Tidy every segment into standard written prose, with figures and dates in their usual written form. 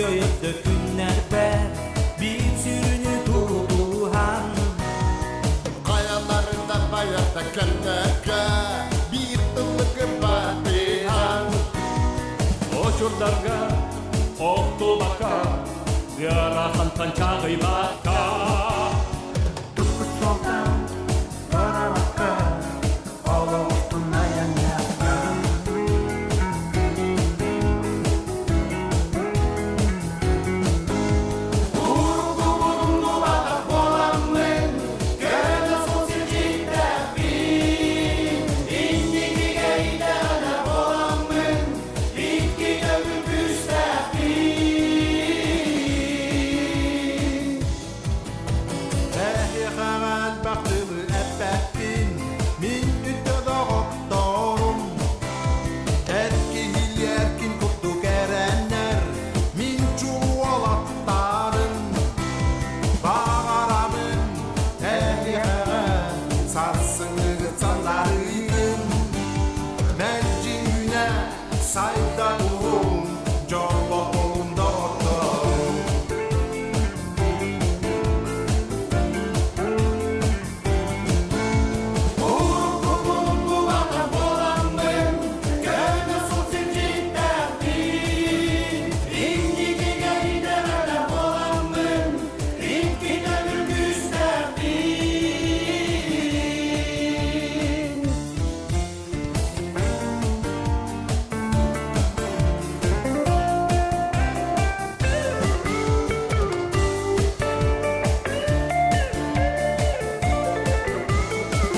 Өссө күннэрбэр биир сүрүнү тутуһан Хайаларында байата кэлбэккэ биир ыллыгы батыһан Очурдарга охтубакка, ыарахантан чаҕыйбакка. Туппут суолтан барабакка олоҕустун айаннаахха. Уруккубун буоламмын, көнө суол сирдьиттээхпин, инникигэ итэҕэнэ буоламмын, икки төгүл күүстээхпин. Эһиэхэҕэ элбэх тылы эппэппин, мин үтүө доҕотторум. Эр киһи эркин курдук эрэнэр, мин чуолаттарым. Баҕарабын эһиэхэҕэ сарсыҥҥы санарыытын, мэлдьи үүнэ сайда туруҥ, дьоллоһун доҕотторум. Уруккубун буоламмын, көнө суол сирдьиттээхпин, инникигэ итэҕэлэ буоламмын, икки төгүл күүстээхпин.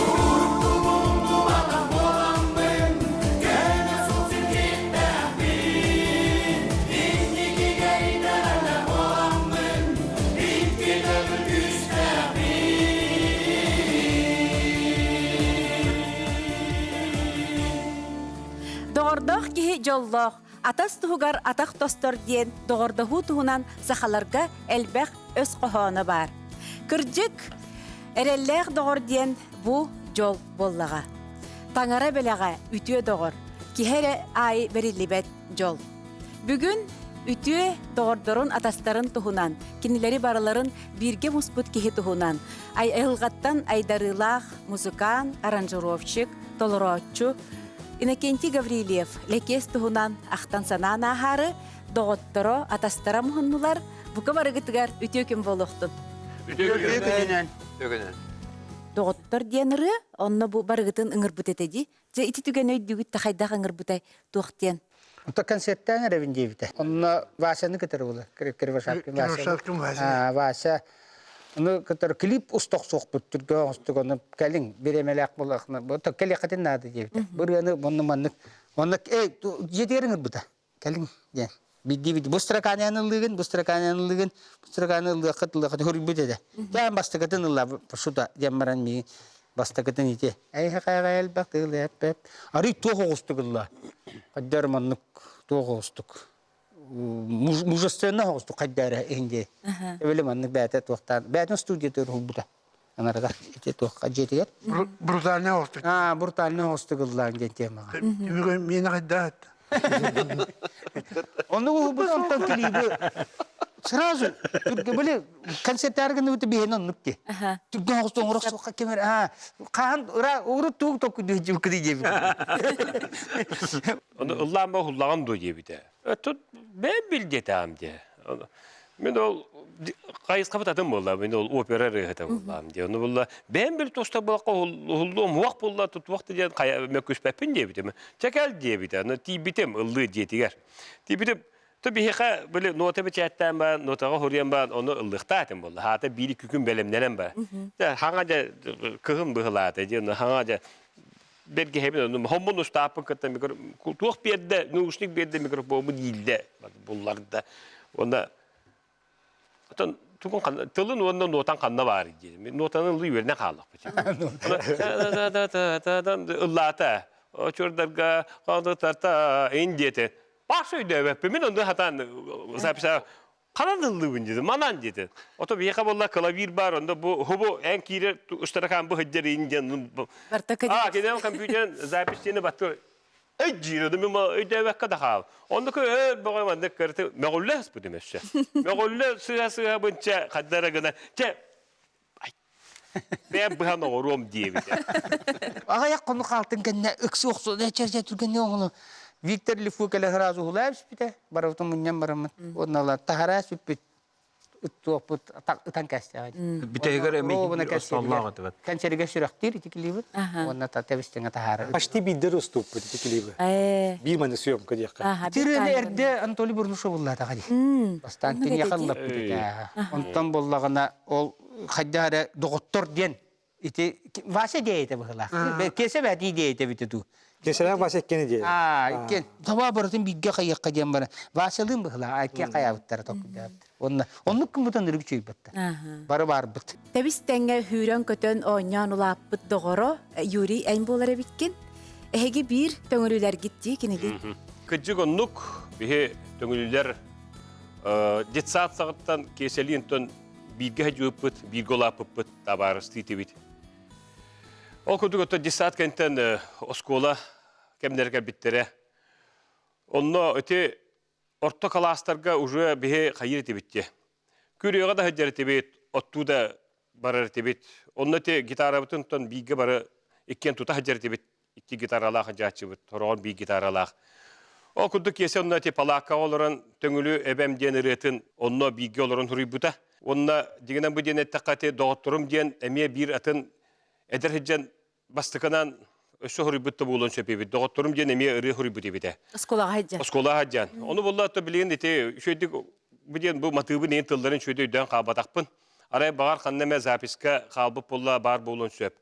Уруккубун буоламмын, көнө суол сирдьиттээхпин, инникигэ итэҕэлэ буоламмын, икки төгүл күүстээхпин. Доҕордоох киһи дьоллоох, атас туһугар атах тостор диэн доҕордоһуу туһунан сахаларга элбэх өс хоһооно баар. Кырдьык, эрэллээх доҕор диэн бу дьол буоллаҕа. Таҥара бэлэҕэ үтүө доҕор, киһи эрэ аайы бэриллибэт дьол. Бүгүн үтүө доҕордорун атастарын туһунан, кинилэри барыларын бииргэ муспут киһи туһунан айылҕаттан айдарыылаах музыкант, аранжировщик, толорооччу Иннокентий Гаврильев Лэкиэс туһунан ахтан-санаан ааһаары доҕотторо, атастара муһуннулар. Бука барыгытыгар үтүө күн буолуохтун. Үтүө күнүнэн. Үтүө Доҕоттор диэн ырыа, онно бу барыгытын ыҥырбыт этэ дии. Дьэ ити түгэни өйдүүгүт да хайдах ыҥырбытай, туох диэн? Онто концерттаан эрэбин диэбитэ. Онно Васяны кытары була. Кривошапкин Вася. Кривошапкин Вася. Вася Ону кытары клип устохсуохпут түргө оҥостук ону кэлиҥ бириэмэлээх буоллахына бу кэлиэххитин наада диэбитэ. Бу ырыаны онно маннык онно эй дьиэтигэр ыҥырбыта. Кэлиҥ диэн. Бидди бу строканяны ыллыгын, бу строканяны ыллыгын, бу строканы ыллыаххыт ыллыаххыт хөрүйбүт этэ. Дьэ бастакытын ылла шута диэн баран миигин бастакытын ити эйхэҕэ элбэх тыл эппэт. Арый туох оҕустук ылла. Хайдар маннык туох оҕустук мужественно оҕустук хайдара иһин дии. Эбили маннык бээтэ туохтаан бээтин студиятыгар уһулбута. Анарыгар ити туохха дьиэтигэр. Брутальный оҕустук. Аа, брутальный оҕустук ыллаан диэн темаҕа. Түмүгү миэнэ хайдаат. Ону уһулбут онтон клибы сразу били концерттаар гыныбыты биһин оннук ди. Түргэн оҕус оҥорох суохха кемер аа хаан ыра урут туг токку дии диэбит. Ону ыллаан ба уһуллаҕын дуо диэбитэ. Тут бэйэм бил диэтэҕим дии. Мин ол хайысхабыт атын буолла, мин ол опера ырыаһыта буоллаам дии. Ону булла бэйэм бил туста буолахха уһуллуом уох буолла тутуох да диэн хайа мөккүспэппин диэбитим. Чэ кэл диэбитэ. Аны тиийбитим ыллыы дьиэтигэр. Тиийбитим то биһиэхэ били нота бэчээттээн баран, нотаҕа суруйан баран ону ыллыахтаах этим буолла. Хаата биир күн бэлэмнэнэн бар. Дьэ хаҥа дьэ кыһын быһылаата дии, ону хаҥа дьэ бэргэһэбин ону хоммун устааппын кытта микро туох биэрдэ наушник биэрдэ микрофоммун иилдэ булларда уонна отон тугун ханна тылын уонна нотан ханна баар диэн нотаны ылыы үөрэнэн хааллахпыт ыллаата очурдарга тарта ин диэтэ баш өйдөөбөппүн мин онду хатаан записа Ханан ыллыыбын диэтим, манан диэтим. Ото биһиэхэ буолла клавир бар, онно бу хубу эн киирэр устаракаан бу сылдьар иин диэн. Барта А, кинем компьютерин запись диэни баттыр. Эй диир, мин өйдөөбөккө да хаал. Оннук өр бөҕө маннык кырты мөҕүллэ сыспытым өссө. Мөҕүллэ сыа-сыа бынча хаддара гына чэ бэйэм быһан оҥоруом диэбитэ. Аҕыйах хонук хаалтын кэннэ ыксы охсу чэ түргэнник оҥону Виктор Лифу кэлэ сразу уһулаап сүппүтэ. Барыбытын мунньан бараммыт. Уонна таһараа сүппүт. Ыттуохпут ытан кэстэҕин. Бүтэһигэр эмиэ остоллоох этибит. Кэнсэригэр сүрэхтиир ити клибы. Уонна тэбистиҥэ таһаарар. Почти биирдэр уступпут ити клибы. Биир маны съемка диэххэ. Тирени эрдэ Анатолий Бурнушев уллаатаҕа дии. Бастаан киниэхэ ыллаппыт этэ. Онтон буоллаҕына ол хайдах эрэ доҕоттор диэн ити Вася диэйэтэ быһылаах. Киэсэ бээтии диэйэтэ эбитэ дуу. Киэсэлээх Вася иккини диэ. Аа, иккиэн. Таба барытын бииргэ хайыахха диэн баран. Васялыын быһылаах, икки хайаабыттара токкуйдаабыттар. Онно оннук кыммытын ырык чуйбаттар. Бары баарбыт. Тэбис тэҥҥэ сүүрэн-көтөн оонньоон улааппыт доҕоро Юрий эн буолар эбиккин. Эһиги биир төҥүрүлэргит дии кинилин. Кыдьык оннук биһи төҥүлүлэр детсад саҕыттан киэсэлиин тон бииргэ сылдьыбыппыт, бииргэ улааппыппыт, табаарыстыы этибит. Ол курдук оттон детсад кэнниттэн оскуола кэмнэрэ кэлбиттэрэ. Онно ити орто кылаастарга уже биһи хайыыр этибит дии. Күрүөҕэ да сылдьар этибит, оттуу да барар этибит. Онно ити гитарабытын тон бииргэ бары иккиэн тута сылдьар этибит. Икки гитаралаах сылдьааччыбыт, сороҕор биир гитаралаах. Ол курдук Киэсэ онно ити палааккаҕа олорон Төҥүлү эбэм диэн ырыатын онно бииргэ олорон суруйбута. Уонна дьиҥинэн бу диэн эттэххэ ити доҕотторум диэн эмиэ биир атын эдэр сылдьан бастакынан өссө суруйбут да буолуон сөп эбит. Доҕотторум диэн эмиэ ырыа суруйбут эбитэ. Оскуолаҕа сылдьан. Оскуолаҕа сылдьан. Ону буолла то билигин ити үчүгэйдик бу диэн бу матыыбын иһин тылларын үчүгэйдик өйдөөн хаалбатахпын. Арай баҕар ханна эмэ записка хаалбыт буолла баар буолуон сөп.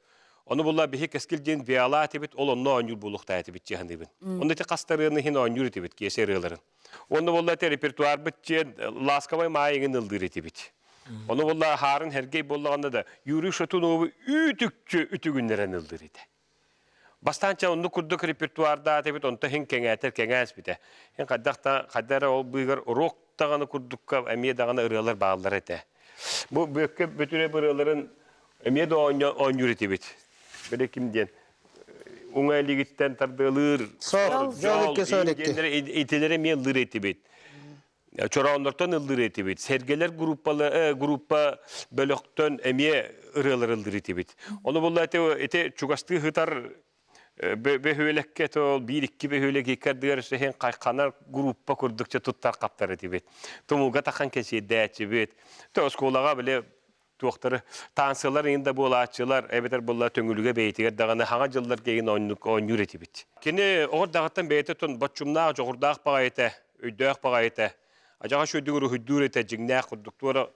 Ону буолла биһи Кэскил диэн виала этибит, ол онно оонньуур буолуохтаах этибит дии саныыбын. Онно ити хастарыаны иһин оонньуур этибит киэсэ ырыаларын. Онно буолла ити репертуарбыт диэн ласковай маай иҥин ыллыыр этибит. Ону буолла хаарын Сергей буоллаҕына да Юрий Шатунову үтүкчү үтүгүннэрэн ыллыыр этэ. Бастаан чэ оннук курдук репертуардаат эбит, онто иһин кэҥээтэр кэҥээспитэ. Иһин хайдах да хайда эрэ ол быыгар рок даҕаны курдукка эмиэ даҕаны ырыалар бааллар этэ. Бу Бүөккэ Бөтүрүөп ырыаларын эмиэ да оонньуур этибит. Били ким диэн уҥа илигиттэн тардыалыыр Сор, дьол икки, сор икки. итилэри эмиэ ыллыыр этибит. Чорооннортон ыллыыр этибит. Сэргэлэр группалы, группа бөлөхтөн эмиэ ырыалар ыллыыр этибит. Ону булла ити, ити чугастыы сытар бөһүөлэккэ то биир-икки бөһүөлэк иккардыгар өссө хайханар группа курдук туттар хаптар этибит. Тумулга тахан кэсиэдээччибит. То оскуолаҕа били туохтары таансылар иҥин да буолааччылар эбэтэр буолла төҥүлүгэ бэйэтигэр даҕаны хаҥа дьылларга иҥин оонньуур этибит. Кини оҕор даҕаттан бэйэтэ тон боччумнаах, дьоҕурдаах баҕайы этэ, өйдөөх баҕайы этэ. Адьаҕа үчүгэйдик уруһуйдуур этэ, дьиҥнээх курдук туора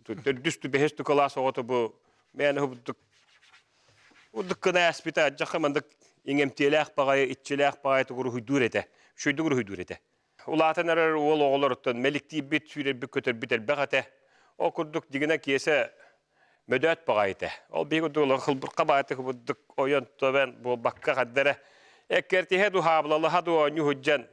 төрдүс бэһис кылаас оҕото бу мээнэ курдук курдук гына ааспыта адьаха маннык иҥэмтиэлээх баҕайы, иччилээх баҕайы уруһуйдуур этэ. Үчүгэйдик уруһуйдуур этэ. Улаатан эрэр уол оҕолоруттан мэликтиирбит, сүүрэрбит-көтөрбүт элбэх этэ. Ол курдук дьигинэ Киэсэ мөдөөт баҕайы этэ. Ол биһиги курдук олох хылбырха баҕайытык курдук ойон-тобен буолбакка ханна эрэ эккирэтиһэ дуу, хаабылалаһа дуу оонньуу сылдьан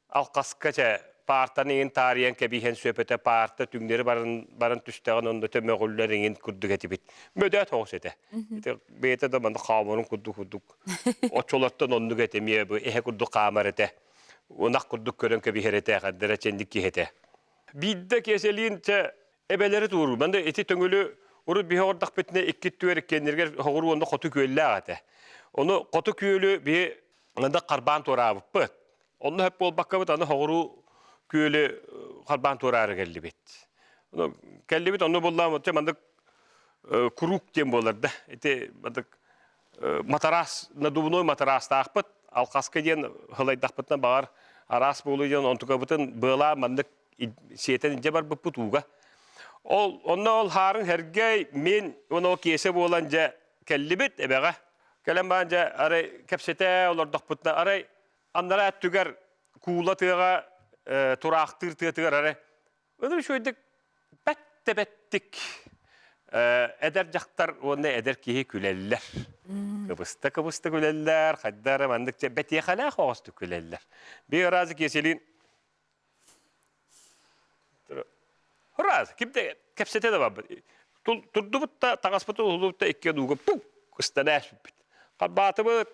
алхаска чэ паартаны иҥин таарыйан кэбиһэн сөп этэ, паарта түҥнэри баран баран түстэҕин онно төмөҕүллэр иҥин курдук этибит. Мөдөөт оҕус этэ. Ити бэйэтэ да манна хаамарын курдук курдук оччолортон оннук этэ эмиэ бу эһэ курдук хаамар этэ. Ынах курдук көрөн кэбиһэр этэ, хардара чэнник киһи этэ. Биирдэ Киэсэлиин чэ эбэлэри туоруур. Манна ити төҥүлү урут биһи оҕордохпүтүнэ икки түөр иккиэннэригэр хоҕуруу уонна хоту күөллээх этэ. Ону хоту күөлү биһи манна харбаан туораабыппыт. Онно сөп буолбаккабыт аны хоҕуруу күөлү харбаан туораары кэллибит. Ону кэллибит онно буллаам чэ маннык куруук диэн буолар да. Ити маннык матараас надувной матараастаахпыт алхаска диэн хылайдахпытына баҕар араас буолуо диэн онтукабытын быалаа маннык сиэтэн илдьэ барбыппыт ууга ол онно ол хаарын Сэргэй мин уонна ол Киэсэ буолан дьэ кэллибит эбэҕэ кэлэн баран дьэ арай кэпсэтэ олордохпутуна арай анараа өттүгэр куула тыаҕа тураахтыыр тыатыгар арай Ыныр үчүгэйдик бэт да бэттик эдэр дьахтар уонна эдэр киһи күлэллэр. Кыбыста-кыбыста күлэллэр, хайда эрэ маннык бэтиэхэлээх оҕостук күлэллэр. Биир разы Киэсэлиин Раз, ким да кэпсэтэ да барбыт. Турдубут да, таҥаспыт уһулубут да икки одууга пук ыстана ээспиппит. Харбаатыбыт,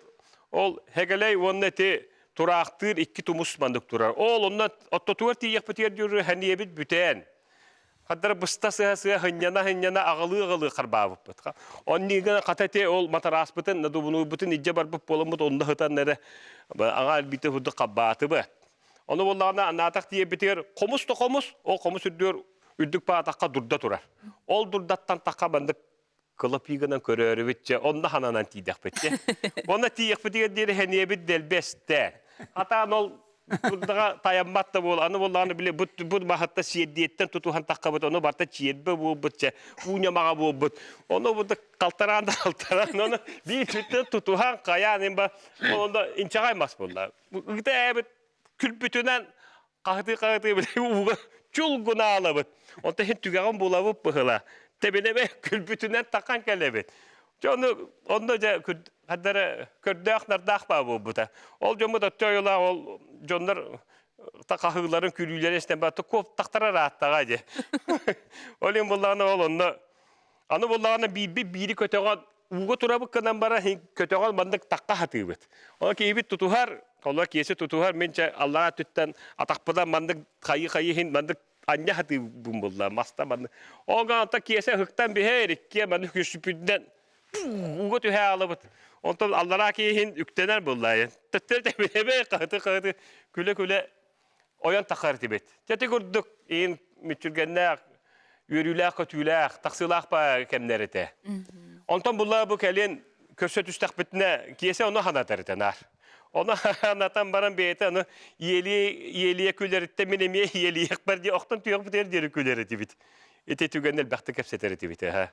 ол Һэгэлэй уонна ити Тураахтыыр икки тумус мандык турар. Ол онно оттотугар тиийиэхпитигэр диэри хэниэбит бүтээн. Хаддара быста сыа-сыа хынньана-хынньана аҕылыы-аҕылыы харбаабыппыт. Оннигына хата те ол матарааспытын, надубунуйбутун илдьэ барбыт буоламмыт онно сытан эрэ аҥаа элбиитэ курдук хаббаатыбыт. Ону буоллаҕына анаатах тиийэрбитигэр хомус да хомус, ол хомус үрдүгэр үрдүк баатахха дурда турар. Ол дурдаттан тахха маннык кылапыыгынан көрөөрүбүт чэ, онно хананан тиийдэхпит чэ. Онно тиийэхпитигэр диэри хэниэбит дэлби эстэ. Хатаан ол дурдаҕа тайаммат да буол, аны буоллаҕына били бу бу маһатта сиэрдиэттэн тутуһан таххабыт, ону барта чиэрбэ буолбут чэ, уу ньамаҕа буолбут. Ону бу халтараан да халтараан, ону биир бүттэн тутуһан хайаан имба, онно инчэҕэй мас буолла. Ыта ээбит күлбүтүнэн хаһытыы-хаһытыы били ууга чулгунаалабыт. Онто иһин түгэҕин булабыт быһыла. Тэбинэбэ күлбүтүнэн тахан кэлэбит. Дьэ ону онно дьэ хаддара көрдөөх нардаах баа буолбута. Ол дьоммут өттө ойулаах ол дьоннор хаһыыларын күлүүлэрин истэн барта куоптахтара ырааттаҕа дьэ. Ол иһин буллаҕына ол онно аны буллаҕына биирбит биири көтөҕөн ууга турабыт гынан баран көтөҕөн маннык тахха хатыыбыт. Ол киһибит тутуһар, олор киэси тутуһар, мин чэ аллараа өттүттэн атахпынан маннык хайыы-хайыы иһин маннык анньа хатыыбын булла, маста маннык. Ол гаанта киэсэ ыһыктан биһэр, иккиэ маннык күсүпүтүнэн ууга түһэ аалабыт. Онтон аллараа киһин үктэнэр булла. Төттөрү тэбинэбэ хаһыты-хаһыты күлэ-күлэ ойон тахар этибит. Дьэ курдук иин мүччүргэннээх, үөрүүлээх-көтүүлээх, тахсыылаах ба кэмнэр этэ. Онтон була бу кэлин көрсө түстэхпитинэ киэсэ ону ханатар этэ наар. Ону ханатан баран бэйэтэ ону иэлиэ иэлиэ күлэриттэн мин эмиэ иэлиэхпэр дии охтон түһүөхпүтүгэр диэри күлэр этибит. Ити түгэн элбэхтик кэпсэтэр этибит эһэ.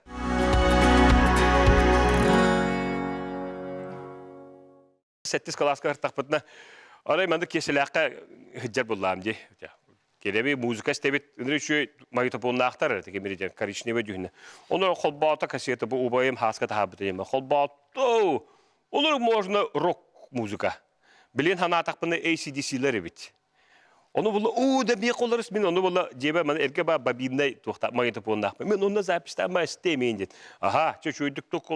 Сэттис кылааска ыртахпытына, арай маннык киэсэлээххэ сылдьар буллаам дии. Кирэби музыка истэбит, ыныры үчүгэй магнитофоннаахтар этэ кимири диэн коричневый дьүһүнэ. Ону холбоото кассета бу убайым хааска таһаарбыта диэн холбоото. Олор можно рок музыка. Билин ханаатахпына ACDC-лэр эбит. Ону була уу да миэхэ олорус мин ону була дьиэбэ маны эргэ ба бобиннай туохта магнитофоннаахпын. Мен онно записьтаама истээмиин диэн. Аха, чөчүйдүк тук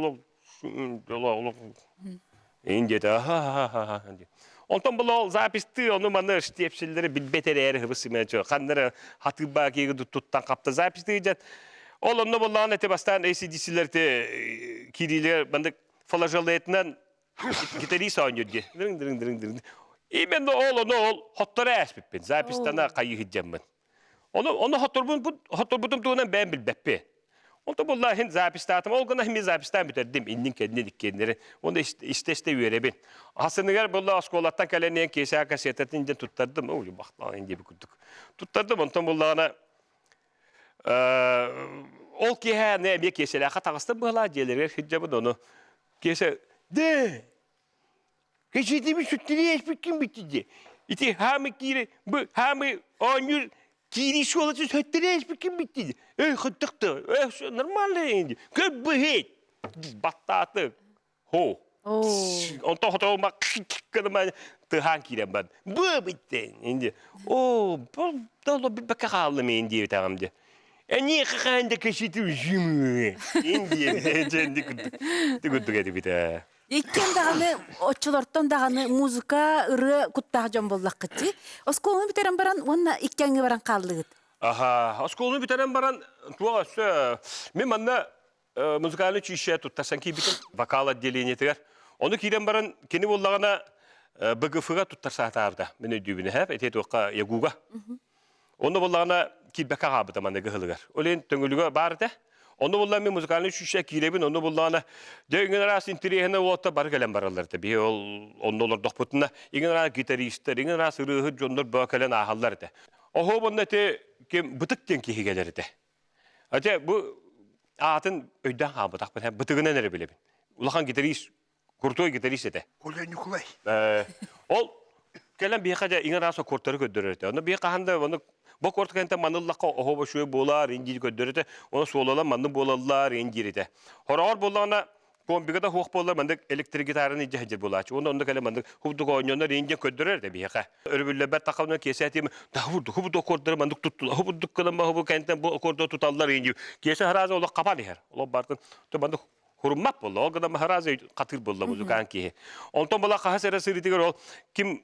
Ин диэтэ аха Онтон бұл ол записьты ону маны штепселлери билбет эрээри хыбыс сымечу ханнары хатыыбаа киги туттан қапта записьты дьэн ол онно боллаан эти бастаан ACDC-лер те кириилер бандык флажолетынан гитарист оонньуур ди дырың дырың дырың дырың именно ол ону ол хотторо ээспиппин записьтана хайыһыдьаммын Ону ону хотторбун хотторбутум туһунан бэйэм билбэппин. Онто буолла иһин записьтаатым. Ол гына иһин записьтаан бүтэрдим. Иннин кэннин иккиэннэри. Оны истэ-истэ үөрэбин. Хасыныгар буолла оскуолаттан кэлэн иһэн киэсээ кассетатын дьэн туттардым. Ой, бахтаан диэби курдук. Туттардым. Онтон буллаҕына ол киэһэ эмиэ киэсэлээххэ таҕыстым быһалаа дьиэлэригэр сылдьабын ону киэсэ дэ Кэчиитибит сүттэрии эспиккин бүттү дии. Ити хаамы киири, бу хаамы оонньуур киирии суолатын сөттөрүү эспиккин бүттү дии. Эй, хыттыкты, эй, нормально инди. Көп быһыт. Баттааты. Хо. Онтон хотома кыныма тыһаан киирэн бар. Бу бүттен инди. О, бу доло билбекке хааллым инди диэбитаҕым ди. Эниэхэ хаан да кэчиитим жимы. Инди диэн курдук этибит. Иккиэн даҕаны оччолортон даҕаны музыка, ырыа куттаах дьон буоллаххыт дии. Оскуоланы бүтэрэн баран уонна икки баран хааллыгыт. Аха, оскуоланы бүтэрэн баран туох өссө мин манна музыкальный училище туттарсан киирбитим вокал отделениетигэр. Ону киирэн баран кини буоллаҕына БГФ-га туттарсаатаарда. Мин өйдүүбүн эһэп, ити туохха ЯГУга. Онно буоллаҕына киирбэккэ хаалбыта манныгы ыһылыгар. Ол иһин төҥүлүгэ баар этэ. Онно буоллаҕына мин музыкальнай училище киирэбин, онно буоллаҕына дьэ иҥин араас интэриэһинэй уолаттар бары кэлэн бараллар этэ. Биһи ол онно олордохпутуна иҥин араас гитаристар, иҥин араас ырыаһыт дьоннор бөҕө кэлэн ааһаллар этэ. Оһуоб онно ити ким бытык диэн киһи кэлэр этэ. Ате бу аатын өйдөөн хаалбатахпын, бытыгынан эрэ билэбин. Улахан гитарист Крутой гитарист этэ. Коля Ньукулай. Ол кэлэн биһиэхэ дьэ иҥэр араас аккордтары көрдөрөр этэ. Ону биһи хаһан да ону бу аккорд кэнтэн маныллахха оһо бошуой буолаар ин диир көрдөрөр этэ. Ону суолалар манны буолаллар ин диир этэ. Хороҕор буоллаҕына комбига да суох буоллар маннык электрогитараны илдьэ сылдьар буолааччы. Уонна онно кэлэн маннык хубдук оонньонор ин диэн көрдөрөр этэ биһиэхэ. Өрөбүллэрбэр тахабына киэсээтим да хубудук хубудук аккордары маннык туттулар хубудук гынан хубу кэнтэн бу аккорду туталлар ин диир. Киэсэ хараза олох хапан иһэр. Олох бартын то маннык хуруммат буолла. Ол гынан Махараза хатыыр буолла музыкант киһи. Онтон була хаһыс эрэ сырыытыгар ол ким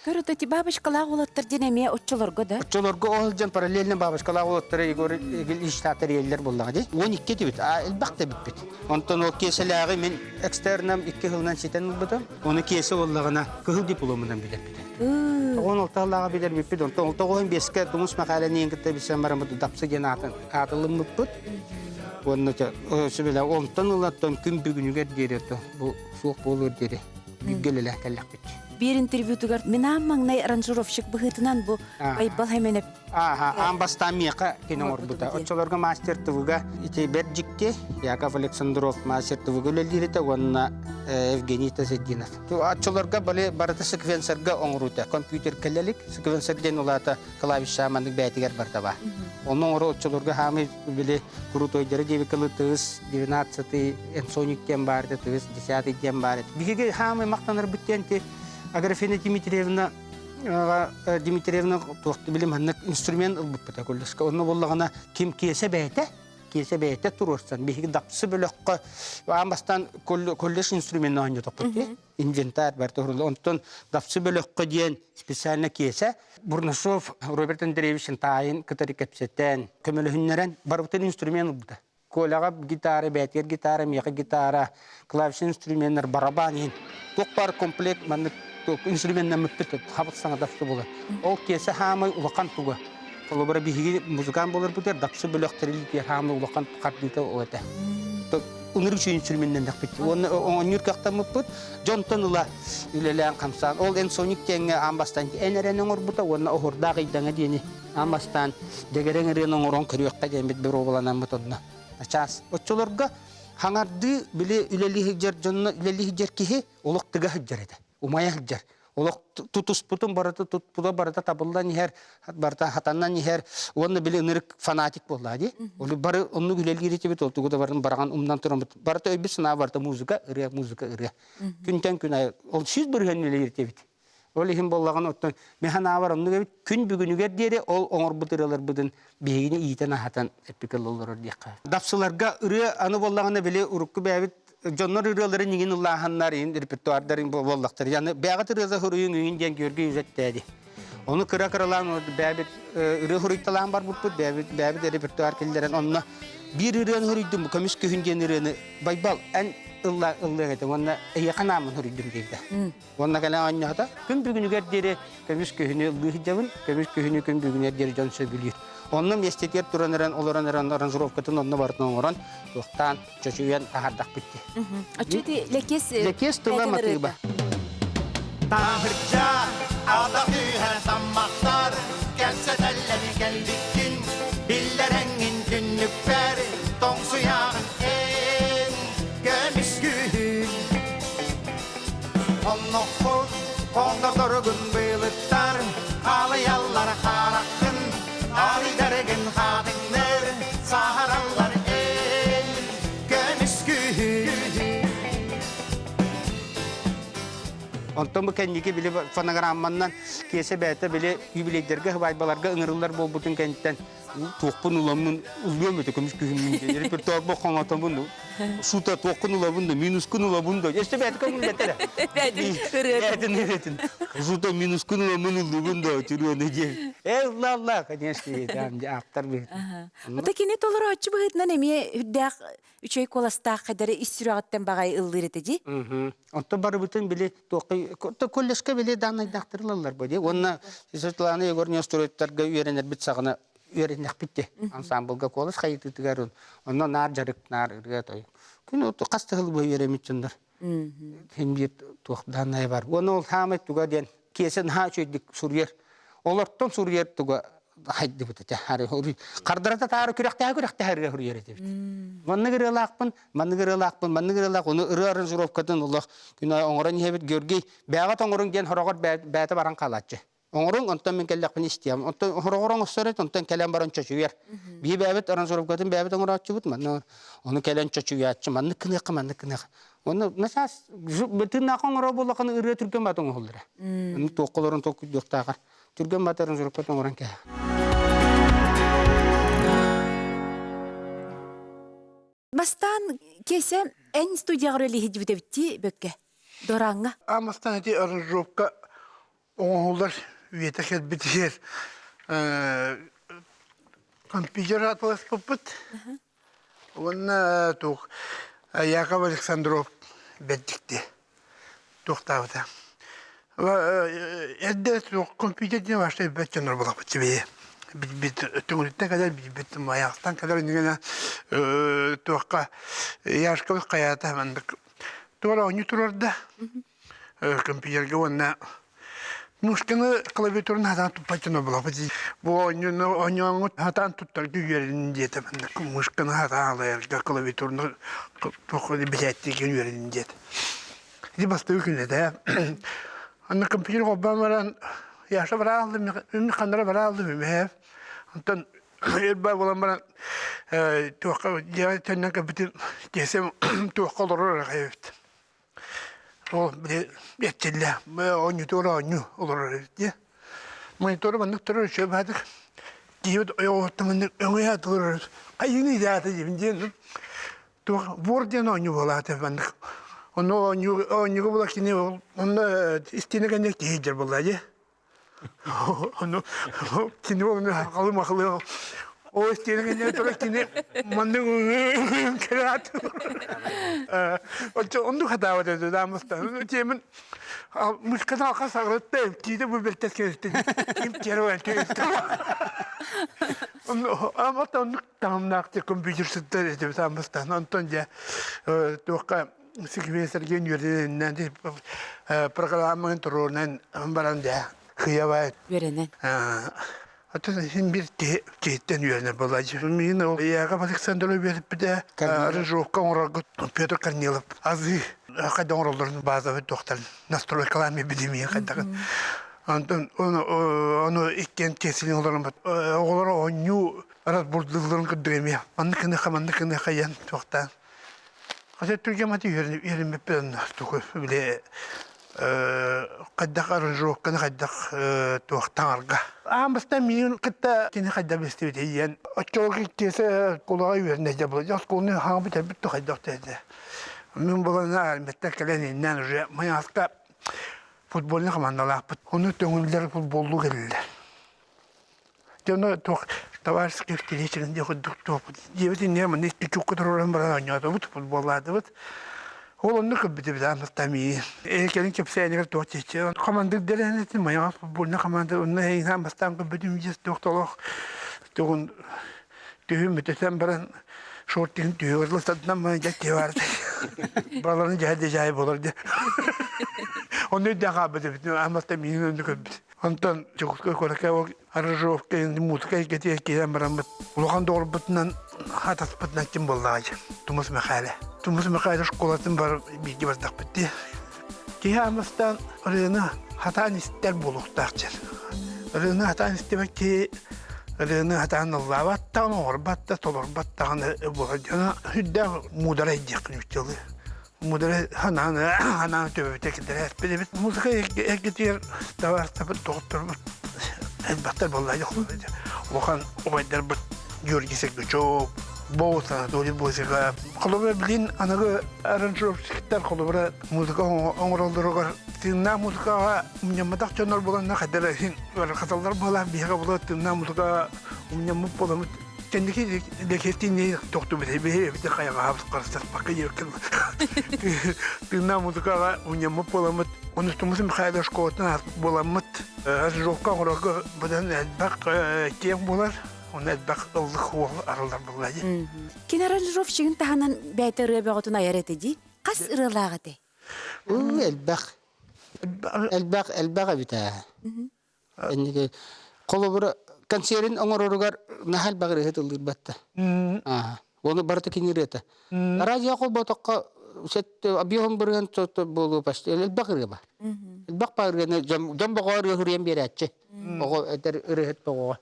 Көр ото ти бабочкалаах уолаттар диэн эмиэ оччолорго да? Оччолорго ол дьон параллельно бабочкалаах уолаттары Егор Ильич тэрийэллэр буоллаҕа дии. 12 этибит, а элбэх да эбиппит. Онтон ол киэсэлээҕи мин экстерном икки сылынан ситэн ылбытым. Ону киэсэ буоллаҕына кыһыл дипломунан билэрбит. 16 сыллааҕы билэрбиппит. Онтон 95-кэ Тумус Мэхээлэниин кытта билсэн бараммыт Дапсы диэн аатын аатылыммыппыт. Уонна сүбэлээ онтон ылаттан күн бүгүнүгэр диэри бу суох буолуор диэри бииргэ үлэлээх кэллэхпит. Биир интервьютугар мин аан маҥнай аранжировщик быһыытынан бу Байбал Хэмэнэп Ааха, аан бастаан миэхэ кини оҥорбута. Оччолорго мастер ТВ-га ити бэрт дьикти Яков Александров мастер ТВ-га үлэлиир этэ уонна Евгений Тазетдинов. Оччолорго бали барыта секвенсорга оҥоруута. Компьютер кэлэлик, секвенсор диэн улаата клавиша маннык бэйэтигэр барыта баар. Онно оҥору оччолорго хаамый били крутойдары диэбиккэ тыыс 12 Ensonic диэн баар этэ, тыыс 10 диэн баар этэ. Биһиги хаамый махтанарбыт диэн ти Аграфена Дмитриевна Дмитриевна туох били маннык инструмент ылбыппыта колледжка. Онно буоллаҕына ким киэсэ бэйэтэ, киэсэ бэйэтэ туруорсан биһиги дапсы бөлөххө аан бастаан колледж инструмент оонньотохпут дии. Инвентарь бар туһурула. Онтон дапсы бөлөххө диэн специально киэсэ Бурнашов Роберт Андреевич таайын кытары кэпсэтэн, көмөлөһүннэрэн барыбытын инструмент ылбыта. Коляҕа гитара, бээтигэр гитара, миэхэ гитара, клавишный инструменнар, барабан иһин. Туох баар комплект маннык инструменнаммыппыт хабыт саҥа дапсы буолар. Ол киэсэ хаамай улахан туга. Холобура биһиги музыкант буоларбытыгар дапсы бөлөх тэрилтигэр хаамай улахан хардыыта ол этэ. Ынырык үчүгэй инструменнэннэхпит. Уонна оонньуур кыахтаммыппыт. Дьонтон ыла үлэлээн хамсаан. Ол Энсоник диэҥҥэ аан бастаан эн эрэн оҥорбута уонна оһурдаах ыйдаҥа диэни Аан бастаан дьэгэрэҥ ырыаны оҥорон көрүөххэ диэммит боруобаланаммыт онно. Чаас. Оччолорго хаҥардыы били үлэлии сылдьар дьонно үлэлии сылдьар киһи олох тыга сылдьар этэ. Умайа сылдьар. Олох тутуспутун барыта тутпута барыта табыллан иһэр, барыта хатанан иһэр уонна били ынырык фанатик буоллаа дии. Ол бары оннук үлэлиир этибит, ол тугу да барын бараҕан умнан тураммыт. Барыта өйбүт санаа барыта музыка, ырыа, музыка, ырыа. Күнтэн күн айы ол 100% үлэлиир этибит. Ол иһин буоллаҕына оттон мин санаабар оннук эбит күн бүгүнүгэр диэри ол оҥорбут ырыаларбытын биһигини иитэн-аһатан эппикэ олорор диэххэ. Дапсыларга ырыа аны буоллаҕына били урукку бэйэбит дьоннор ырыаларын иҥин ыллааһыннар иҥин репертуардарын буоллахтар. Яны бэйэҕит ырыата суруйуҥ иҥин диэн Георгий Юзеттээди. Ону кыра-кыралаан бэйэбит ырыа суруйталаан барбыппыт, бэйэбит бэйэбит репертуар киллэрэн онно биир ырыаны суруйдум көмүс күһүн диэн ырыаны Байбал эн ылла ыллыаҥ этэ уонна эйиэхэ нааммын суруйдум диэбитэ. Уонна кэлэн оонньоото. Күн бүгүнүгэр диэри көмүс күһүнү ыллыы сылдьабын, көмүс күһүнү күн бүгүнүгэр диэри дьон сөбүлүүр. Онно миэстэтигэр туран эрэн, олорон эрэн аранжировкатын онно барытын оҥорон, туохтаан, чочуйан таһаардахпыт дии. Оччо ити Лэкиэс Лэкиэс тыла матыыба. Таһырдьа ата түһэ таммахтар кэпсэтэллэр кэлбиккин биллэрэҥҥин түннүкпэр тоҥсуйаҕын эн көмүс күһүн Онноххун хоҥноторугун быылыттар, халыйаллар хараххын, арыйдарыгын хаатыҥныр, саһараллар эн көмүс күһүн. Онтон бу кэнники били фонограмманнан киэсэ бэйэтэ били юбилейдэргэ, сыбаайбаларга ыҥырыллар буолбутун кэнниттэн туохпун ыламмын ылыам этэ көмүс күһүммүн диэн репертуарбар хоҥотобун сута туоххун ылабын да минускун ылабын да өссө бэйэтэ көҥүллэтэрэ бэйэтин ырыатын сута минускун ыламмын ыллыбын да түрүөнэ диэн э ылла ылла конечно ааптар быһыытынан Ата кини толорооччу быһыытынан эмиэ үрдээх үчүгэй куоластаах хадары ис сүрэҕиттэн баҕайы ыллыыр этэ дии. Онтон барыбытын били туоххай колледжка били дааннайдаахтар ылаллар бу дии. Уонна Светлана Егоровна строиттарга үөрэнэрбит саҕана үөрэннэхпит дии. Ансамблга куолас хайытыытыгар онно наар дьарык, наар ырыа той. Күн хас да сыл бу үөрэммит дьоннор. Хин биир туох дааннайа бар. Уонна ол хаамай туга диэн киэсэ наһаа үчүгэйдик суруйар. Олортон суруйар туга хайдыбыт этэ. Хардарата таары күрэхтэһэ күрэхтэһэ ырыа суруйар этибит. Маннык ырыалаахпын, маннык ырыалаахпын, маннык ырыалаах, ону ырыа аранжировкатын олох күн аайы оҥорон иһэбит. Георгий бээҕэ тоҥоруҥ диэн хороҕор бэйэтэ баран хаалааччы. Оҥоруҥ, онтон мин кэллэхпинэ истиэм. Онтон хороҕор оҥостор эт, онтон кэлэн баран чочуйар. Биһи бэйэбит аранжировкатын бэйэбит оҥорооччубут, манна ону кэлэн чочуйааччы, маннык гыныахха, маннык гыныахха. Онно начаас тыыннаах оҥорор буоллаххына ырыа түргэн бат оҥоһуллара. Аны туохха олорон толкуйдуохтааҕар түргэн бат аранжировкатын оҥорон кэһэ. Бастаан Кеся эн студияҕа үлэлииһи дибит эбитти бөккэ. Дорааҥҥа. Амастан ити аранжировка. Оҥоһуллар үйэтэ кэлбитигэр компьютер атыласпыппыт. Уонна туох Яков Александров бэрдикти туохтаабыта. Эрдэ туох компьютер диэн вообще билбэт дьоннор булаппыт сибэйи. Билбит түҥүлүттэн кэлэр, билбит майаахтан кэлэр иннигинэ туохха Яшкабыт хайаата маннык туора оонньуу турарда. Компьютерга уонна мышканы клавиатураны хатаан туппат дьоно булаппыт. Бу оонньууну оонньооҥҥут хатаан туттарга үөрэнин диэтэ маннык мышканы хатаан алайарга клавиатураны туох бэчээттииргэ үөрэнин диэтэ. Ити бастакы күн этэ. Анна компьютер холбоон баран Яша барааллым, үм ханнара барааллым үмэһэ. Онтон өр буолан баран туохха дьиэҕэ төннөн кэлбитим киэсэм туохха олорор эрэ эбит. Ол били эрчиллэ оонньуутугар оонньуу олорор эбит дии. Монитору маннык турар үчүгэй баатык. Киһибит ойоҕоһуттан маннык өҥөйө турар. Хайыыны идээтэ диибин диэн. Туох буор диэн оонньуу буолаата маннык. Онно оонньуу оонньууга була кини ол онно истиэнэ кэннэ киһи дьэр буолла дии. Ону кини ол халы-махалы ол истиэнэ кэннэ турар кини маннык кэлээт. Оччо оннук хатаабат этэ даамыстан. Тиэмин мышканы алха сагырытта киитэ бу бэлтэс кэлистин. Ким керу Амата оннук таһымнаах компьютер сыттар этибит аммастан. Онтон дьэ туохха секвенсорген үөрэнэн программаны туруорунан баран дьэ хыябай. Үөрэнэн. Атын син бир киһиттэн үөрэнэр буолла. Мин ол Яков Александрович үөрэппитэ аранжировка оҥорорго Петр Корнилов азы хайда оҥороллорун базовый туохтарын настройкалаан билимиин хайдагын. Онтон ону иккиэн киэсилин олорон оҕолор оонньуу разбурдулларын курдук эмиэ маннык гыныха маннык гыныха диэн туохтаан Хата түргэн маты үөрэммиппин онно тугу били хайдах аранжировканы хайдах туох таҥарга. Аан бастаан миигин кытта кини хайдах билсибитий диэн оччолорго иккиэсэ оскуолаҕа үөрэнэ дьэ оскуоланы хаҥа бүтэрбит да хайдах диэтэ. Мин булан армияттан кэлэн иннээн уже Майаҕаска футбольнай командалаахпыт. Ону төҥүллэр футболлуу кэллилэр. Дьоно туох товарищескай встречаны диэх курдук туохпут. Дьиэбит иннигэр манна икки чуукка туруоран баран оонньоотубут, футболлаатыбыт. Ол онно көрбүтүбүт аан бастаан миигин. Ээ кэлин кэпсээнигэр туох чече. Командир дэлээн этим, майаҕас футбольнай команда онно эйигин аан бастаан көрбүтүм дьиэс туох толох тугун түһүн бүтэтэн баран шортигын түһүгэр лыстатынан маны дьэ тиэ Бараларын дьэ дьэ болар дьэ. Онно өйдөөн хаалбыт эбит. Аан бастаан миигин онно көрбүт. Онтон Дьокуускай куоракка ол аранжировка музыка эйгэтигэр киирэн бараммыт улахан доҕорбутунан хатаспытынан ким буоллаҕай Тумус Мэхээлэ. Тумус Мэхээлэ школатын бар бииргэ бардахпыт дии. Киһи амыстаан ырыаны хатаан истэр буолуохтаах дьэр. Ырыаны хатаан истибэт киһи ырыаны хатаан ыллаабат даҕаны, оҥорбот да, толорбот даҕаны буолар. Дьоно сүрдээх муударай диэххин үччэлы. Мудрай ханааны ханааны төбөбүтэ киллэрээппит эбит. Музыка эргитигэр табаарыстарбыт, доҕотторбут элбэхтэр буолла улахан убайдарбыт Георгий Сергучев, Боус Анатолий Босиков. Холобура билин аныгы аранжировщиктар холобура музыка оҥороллоругар тыыннаах музыкаҕа умньамматах дьоннор буоланна хайдара иһин хаталлар буолаах биһиэхэ була тыыннаах музыкаҕа умньаммыт буоламмыт Кэнники лэкиэртиини тохтубут эбит хайаҕаһабыт харыстаспакка диэбиккин тыыннаах музыкаҕа унньаммыт буоламмыт онустумус Михайлов школатын ааспыт буоламмыт аранжировка оҥорорго быдан элбэх киэҥ буолар онно элбэх ыллык уол арыллар буолла дии. Кини аранжировщигын таһынан бэйэтэ ырыа бөҕөтүн айар этэ дии. Хас ырыалаах этэй? Элбэх. Элбэх элбэх эбит ээ. Инники холобура консервин оҥороругар наһаа элбэх ырыаһыт ыллыырбатта. Оны барыта кини ырыата. Радио холботоххо сет объем бырыан буолуо почти элбэх ырыа бар. Элбэх баар ырыаны дьон боҕо ырыа хуруйан биэрээччи. Оҕо этэр ырыаһыт боҕоҕо.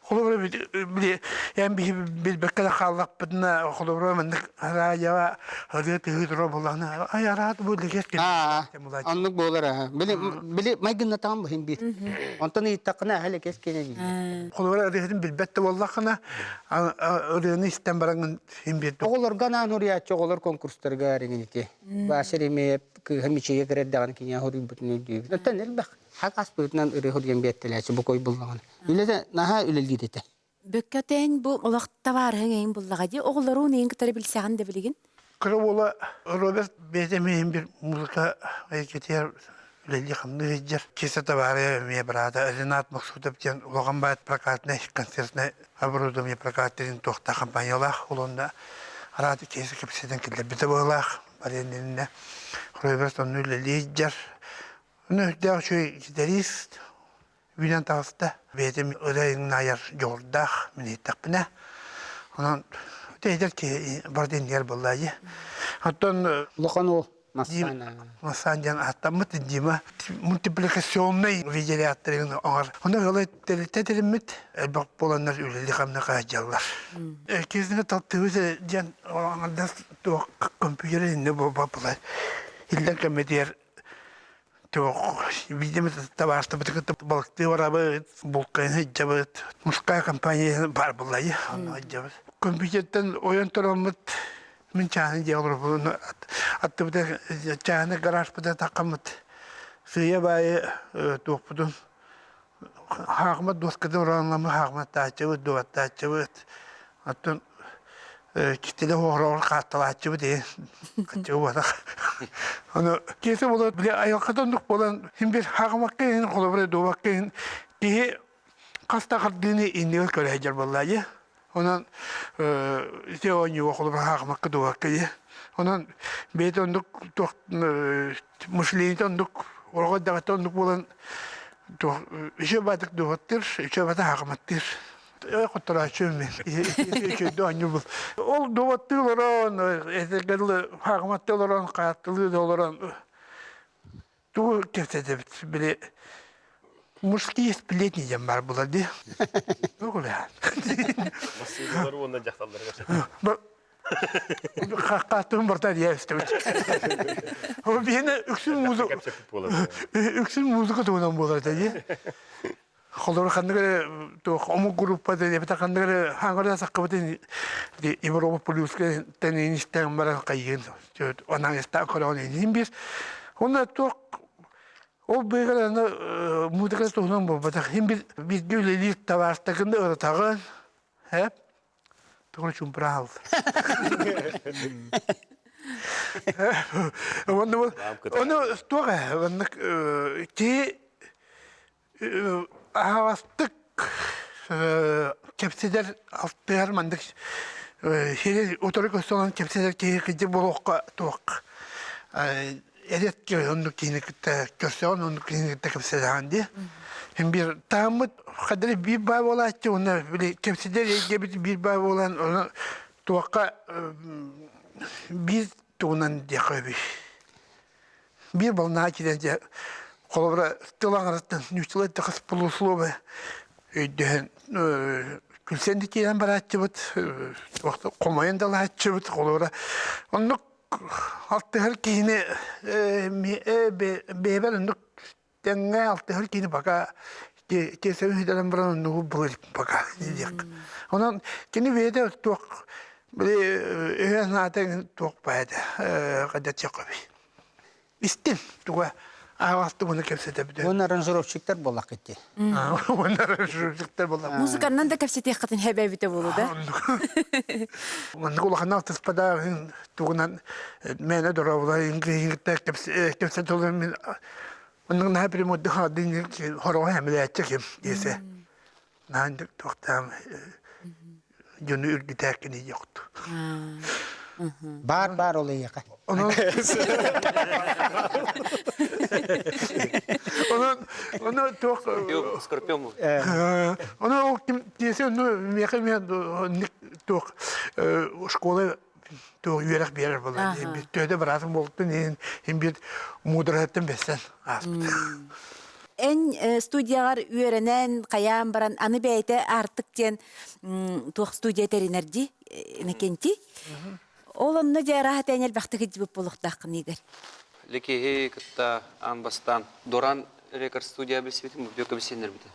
Холобура били эн биһи билбэккэ да хааллахпытына холобура маннык араайаҕа ырыа тыһыы турар буоллаҕына ай араат бу лэкиэс Оннук буолар аа. Били били майгыннатаҕын быһын биир. Онтон ыйыттаххына аһа лэкиэс киэнэ дииллэр. Холобура ырыаһытын билбэт да буоллаххына ырыаны истэн бараҥҥын син биир Оҕолорго анаан уруйааччы оҕолор конкурстарга эриҥин ити. Вася Ремеев кыыһа Мичийэ кэрэрдэҕин киниэхэ уруйбутун өйдүүбүн. Оттон элбэх. Хакас быһыытынан ырыа суруйан биэртэлээччи бу кой буллаҕына. Үлэтэ наһаа үлэлиир этэ. Бөккөтөөн бу олох табаарыһыҥ эйин буллаҕа дии. Оҕолоруун эйин кытары билсэҕин да билигин? Кыра уола Роберт бэйэтэ эмиэ иһин бир музыка эйгэтигэр үлэлии-хамныы сылдьар. Чисто табаарыһа эмиэ быраата Ренат Максутов диэн улахан баайт прокатнай концертнай оборудование прокат диэн туохтаах компаниялаах. Ол онно араат киһи кэпсэтэн киллэрбитэ быһыылаах. Барыан Роберт онно үлэлии сылдьар. Онно үрдээх үчүгэй гитарист үүнэн таҕыста. Бэйэтин ырыа айар дьоҕурдаах мин иһиттэхпинэ. Онон эдэр киһи барыта иннигэр буолла дии. Оттон Улахан уол Массаана. Массан диэн ааттаммыт Дима мультипликационнай видеореакторын оҥор. Онно ыалы тэрилтэ тэриммит элбэх буоланнар үлэли-хамныы хаһдьаллар. Киһини талтыбыт диэн аҥардас туох компьютер иннэ буолбаппылар. Иллэн кэммитигэр Видимо, табаарыстыбыты кытта балыктыы барабыт, булкайын сылдьабыт, мужская компания баар буоллайы, онно сылдьабыт. Компьютертан ойон тураммыт, мин чааһын дьиэ олорбун, аттыбыта чааһыны гаражпыта таххаммыт, сыыйа баайы туохпутун хаахымат дуоскатын ураанламмыт хаахыматтааччыбыт, дуобаттааччыбыт. Оттон кистэлэ оһороҕор хаатталааччыбыт ээ хаччыга буотах. Ону киэсэ буолан били айылҕата оннук буолан син бир хаахымакка иһин холобура дуобакка иһин киһи хас да хардыыны иннигэр көрө сылдьар буоллаа дии. Онон ити оонньууга холобура хаахымакка дуобакка дии. Онон бэйэтэ оннук туох мышлениета оннук олоҕо даҕата оннук буолан туох үчүгэй баатык дуобаттыыр, үчүгэй баата хаахыматтыыр. Хотторооччу мин. Үчүгэй оонньуу Ол дуобаттыы олорон, этэргэ дылы хаахыматтыы олорон, хааттылыы да олорон тугу кэпсэтэбит били мужские сплетни диэн баар буолар дии. Тугу Массыыналар уонна дьахталлар кэпсэтэр. Хаххааттыгын барта диэ истэбит. Биһиэнэ үксүн музыка үксүн музыка туһунан буолар этэ дии. Холобур ханнык эрэ туох омук группа эбэтэр ханнык эрэ хаҥара саккабытын Европа плюска тэнин истэн баран хайыын онан истэн көрөҕүн иһин биир. Онно туох ол быыгар аны музыка туһунан буолбатах. Иһин бир бииргэ үлэлиир табаартагын да ырытаҕын. Хэп Тоҕо чумпураал. Онно ону туох ээ маннык киһи аһаҕастык кэпсэтэр алтыһар маннык сири утары көстөн кэпсэтэр киһи кырдьык буолуохха туох эдэр оннук киһини кытта көрсөҕүн оннук киһини кытта кэпсэтэҕин дии Син биир таһыммыт хадары биир баа буолааччы уонна били кэпсэтэр эйгэбит биир баа буолан ону туохха биир тугунан диэххэ үбүй биир волна киирэн дьэ холобура тыл аҥарыттан нууччалыы эттэххэ полусловие өйдөһөн күлсэн да киирэн барааччыбыт хомойон да ылааччыбыт холобура оннук алтыһар киһини бэйэбэр оннук тэҥҥэ алтыһар киһини пока тиэсэбин сүтэрэн баран оннугу булар пока диэх. Онон кини бэйэтэ туох били өһө санаата туох баайда хайдатыахха Истин туга аһаҕастык уну кэпсэтэбит. Уонна аранжировщиктар буоллаххыт дии. Уонна аранжировщиктар буоллах. Музыканнан да кэпсэтиэххитин хэбэбитэ буолу да. Маннык улахан алтыспада тугунан мээнэ дорообула ингитте кэпсэтэлэр мин оннук наһаа прямой хаадын хороҕо хэмилээччи ким диэсе. Наһаа туохтаам дьону үргүтээккини йохту. Баар баар ол эйиэхэ. Онон Онон ону туох Скорпион Ону ол ким тиэсэ ону миэхэ миэ туох школа туох үөрэх биэрэр буолла. Төһө быраатым буолтун иһин иһин биир муудараһыттан бэссэн ааспыт. Эн студияҕар үөрэнэн, хайаан баран, аны бэйэтэ Аартык диэн туох студия тэринэр дии, Иннокентий. Ол онно дьэ арааһа тээн элбэхтик илдьибит буолуохтааххын Игорь. Лекиһи кытта аан бастаан Доран рекорд студия билсибитим, Бөкө билсиэннэрбитэ.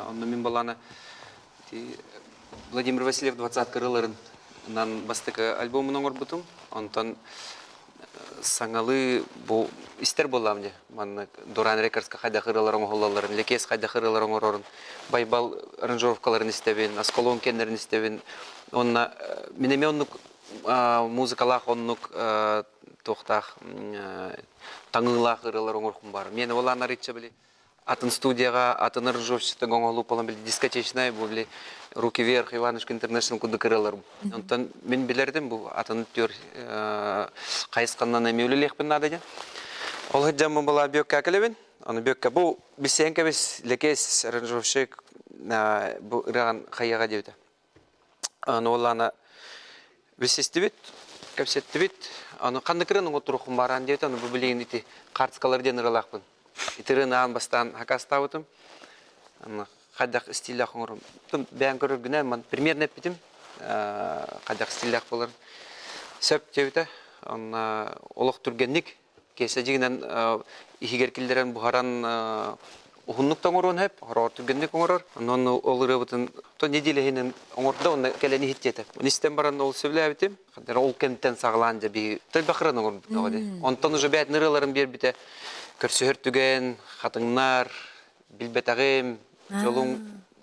Онно мин балаана Владимир Васильев двадцатка ырыаларынан бастакы альбомун оҥорбутум. Онтон саҥалыы бу истэр буоллаҕым дии. Манна Дуран Рекордска хайдах ырыалар оҥоһуллалларын, Лекес хайдах ырыалар оҥорорун, Байбал аранжировкаларын истэбин, Аскалон кэннэрин истэбин. Уонна мин эмиэ оннук музыкалаах оннук туохтаах таҥыылаах ырыалар оҥорохпун баар. Миэнэ ол арыычча били атын студияҕа, атын аранжировщиктарга оҥоһулуу буолан били дискотечная бу били Руки вверх, Иванушка Интернешнл курдук ырыалар. Онтон мин билэрдим бу атын түөр хайысханнан эмиэ үлэлиэхпин наада диэн. Ол сылдьаммын была Бүөккэ кэлэбин. Аны Бүөккэ бу билсиэн кэбис Лекес аранжировщик бу ырыаҕын хайыаҕа диэбитэ. Аны уоллаана билсистибит, кэпсэттибит. Аны ханнык ырыаны оҥотторуоххун бааран диэбит. Аны бу билигин ити карточкалар диэн ырыалаахпын. Ити ырыаны аан бастаан хакастаабытым. Аны хайдах стиллээх оҥорум. Бэйэм көрөргүнэн ман примерно эппитим. Хайдах стиллээх буоларын. Сөп диэбитэ. Онно олох түргэнник Киэсэ дьиҥинэн иһигэр киллэрэн буһаран уһуннук да оҥоруон сөп, хороҕор түргэнник оҥорор. Онон ол ырыабытын то неделя иһинэн оҥордо уонна кэлэн иһит диэтэ. Истэн баран ол сөбүлээбитим. Ол кэмтэн саҕалаан дьэ биһи элбэх ырыаны оҥорбут дии. Онтон уже бэйэтин ырыаларын биэрбитэ. Көрсүһэр түгэн, хатыҥнар, билбэтэҕим, дьолуҥ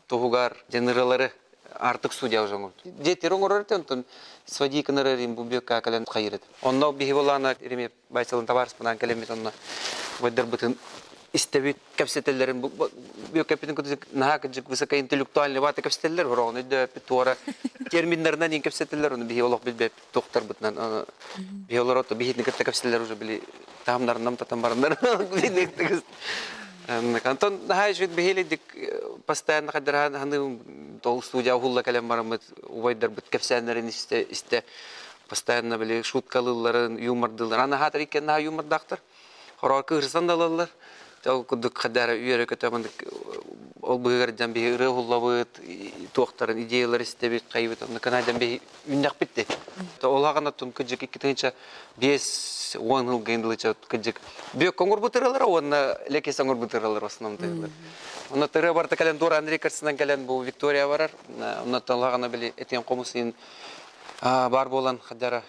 туһугар диэн ырыалары артык студия уже оҥорбут. Дьиэтигэр оҥорор этэ, онтон своди гынар бу бүөккэ кэлэн хайыр этэ. Онно биһи булаана Ремеп Байсалын табаарыспынаан кэлэммит онно убайдарбытын истэбит, кэпсэтэллэрин бүөккэппитин кытары наһаа кырдьык высокоинтеллектуальный баата кэпсэтэллэр, хороҕун өйдөөппүт туора терминнэринэн иин кэпсэтэллэр, ону биһи олох билбэппит туохтарбытынан биһи олорор биһитини кытта кэпсэтэллэр уже били таһымнарынан татан бараннар Антон наһаа үчүгэй биһиэлэйдик постоянно хайдараан ханы ол студия уһулла кэлэн бараммыт убайдарбыт кэпсээннэрин истэ истэ постоянно били шуткалыылларын юмордыылларын аны хаатар иккиэн наһаа юмордаахтар Хороҕор кыырсан да ылаллар. Ол курдук хайдара үөрэ-көтө маннык ол быһыгар дьон биһи ырыа уһуллабыт, туохтарын идеялар истэбит, хайыбыт, онно кынайдан биһи үүннэхпит дии. Ол аҕана тун кыдьык 2005-10 сылга индылыча кыдьык бүөк оҥорбут ырыалара уонна лекес оҥорбут ырыалар в основном тыылар. Онно ырыа барыта кэлэн Дура Андрей Карсынан кэлэн бу Виктория барар. Онно талаҕана били этиэн хомус иин бар буолан хадара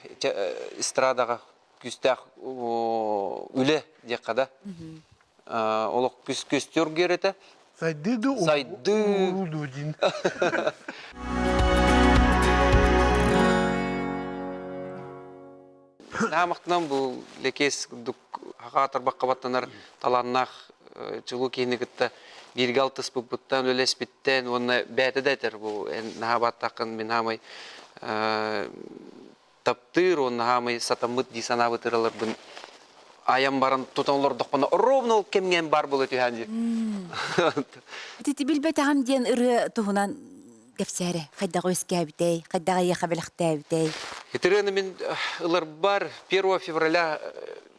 эстрадаҕа күүстээх үлэ диэххэ да олох күстүөр этэ Сайдыы ду сайдыы уруу диин. Наамахтынан бу лекес курдук хаатар бакка талааннаах чулуу киһини кытта бииргэ алтыспыппыттан үлэспиттэн уонна бэйэтэ да этэр бу эн наһаа бааттааххын мин хаамай таптыыр уонна хаамай сатаммыт дии санаабыт ыраларбын айан баран тутан олордохпуна ровно ол кэмҥэ баар буола түһээн дии. Ити билбэтэҕим диэн ырыа туһунан кэпсээрэ. Хайдах үөскээбитэй, хайдах эйиэхэ бэлэхтээбитэй? Ити ырыаны мин ыларбар 1 февраля,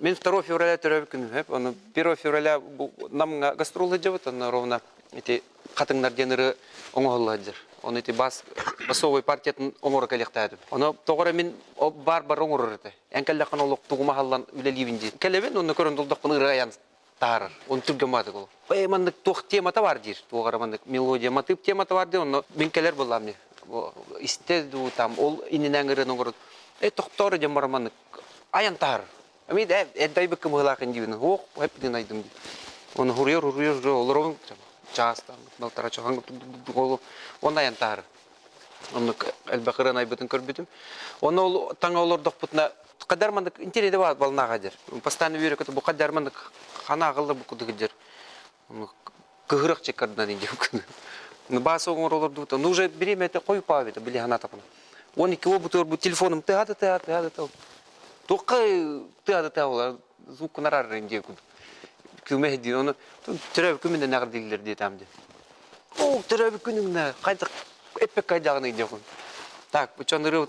мин 2 февраля төрөөбүт күнүм сөп. Ону 1 февраля Намҥа гастрол сылдьабыт, онно ровно ити хатыҥнар диэн ырыа оҥоһулла сылдьар. Ону ити бас басовой партиятын оҥоро кэлиэхтээбитим. Ону тоҕо эрэ мин бар бар оҥорор этэ. Эн кэллэххинэ олох тугума аһаллан үлэлиибин дии. Кэлэбин, онно көрөн долдохпун ырыа айан таһаарар. Оны түргэн баатык ол. Э маннык туох темата бар диир. Туох эрэ маннык мелодия, мотив темата бар диир. Онно мин кэлэр буоллаам дии. Истэ дуу там ол иннинэн ырыаны оҥорон э тохтоор диэн баран маннык айан таһаарар. Ами да эддайбыкка быһылаахын диибин. Ох, хеп дин айдым дии. Оны хуруйар, хуруйар, олоробун чаастан, балтара чахан он айан таһар. Оннук элбэх ырыаны айбытын көрбүтүм. Оны ол таҥа олордохпутуна кадар мандык интереде бар балнага дер. Постоянно үйрөкөтө бу кадар мандык хана агылла бу кудук дер. Кыһырах чеккардан индип күнү. Басы оңор олордубут. Ну уже время это кой павит, били хана тапын. 12 обутур бу телефоным тыһады тыһады тыһады тыл. Туохха тыһады тыһа звук нарар диye куд. Күмэ дии оны төрөбү күмүнэн нагыр дииллер диэтам ди. О, төрөбү күнүңнэ кайдак эппек кайдагын диye кун. Так, бу чоныры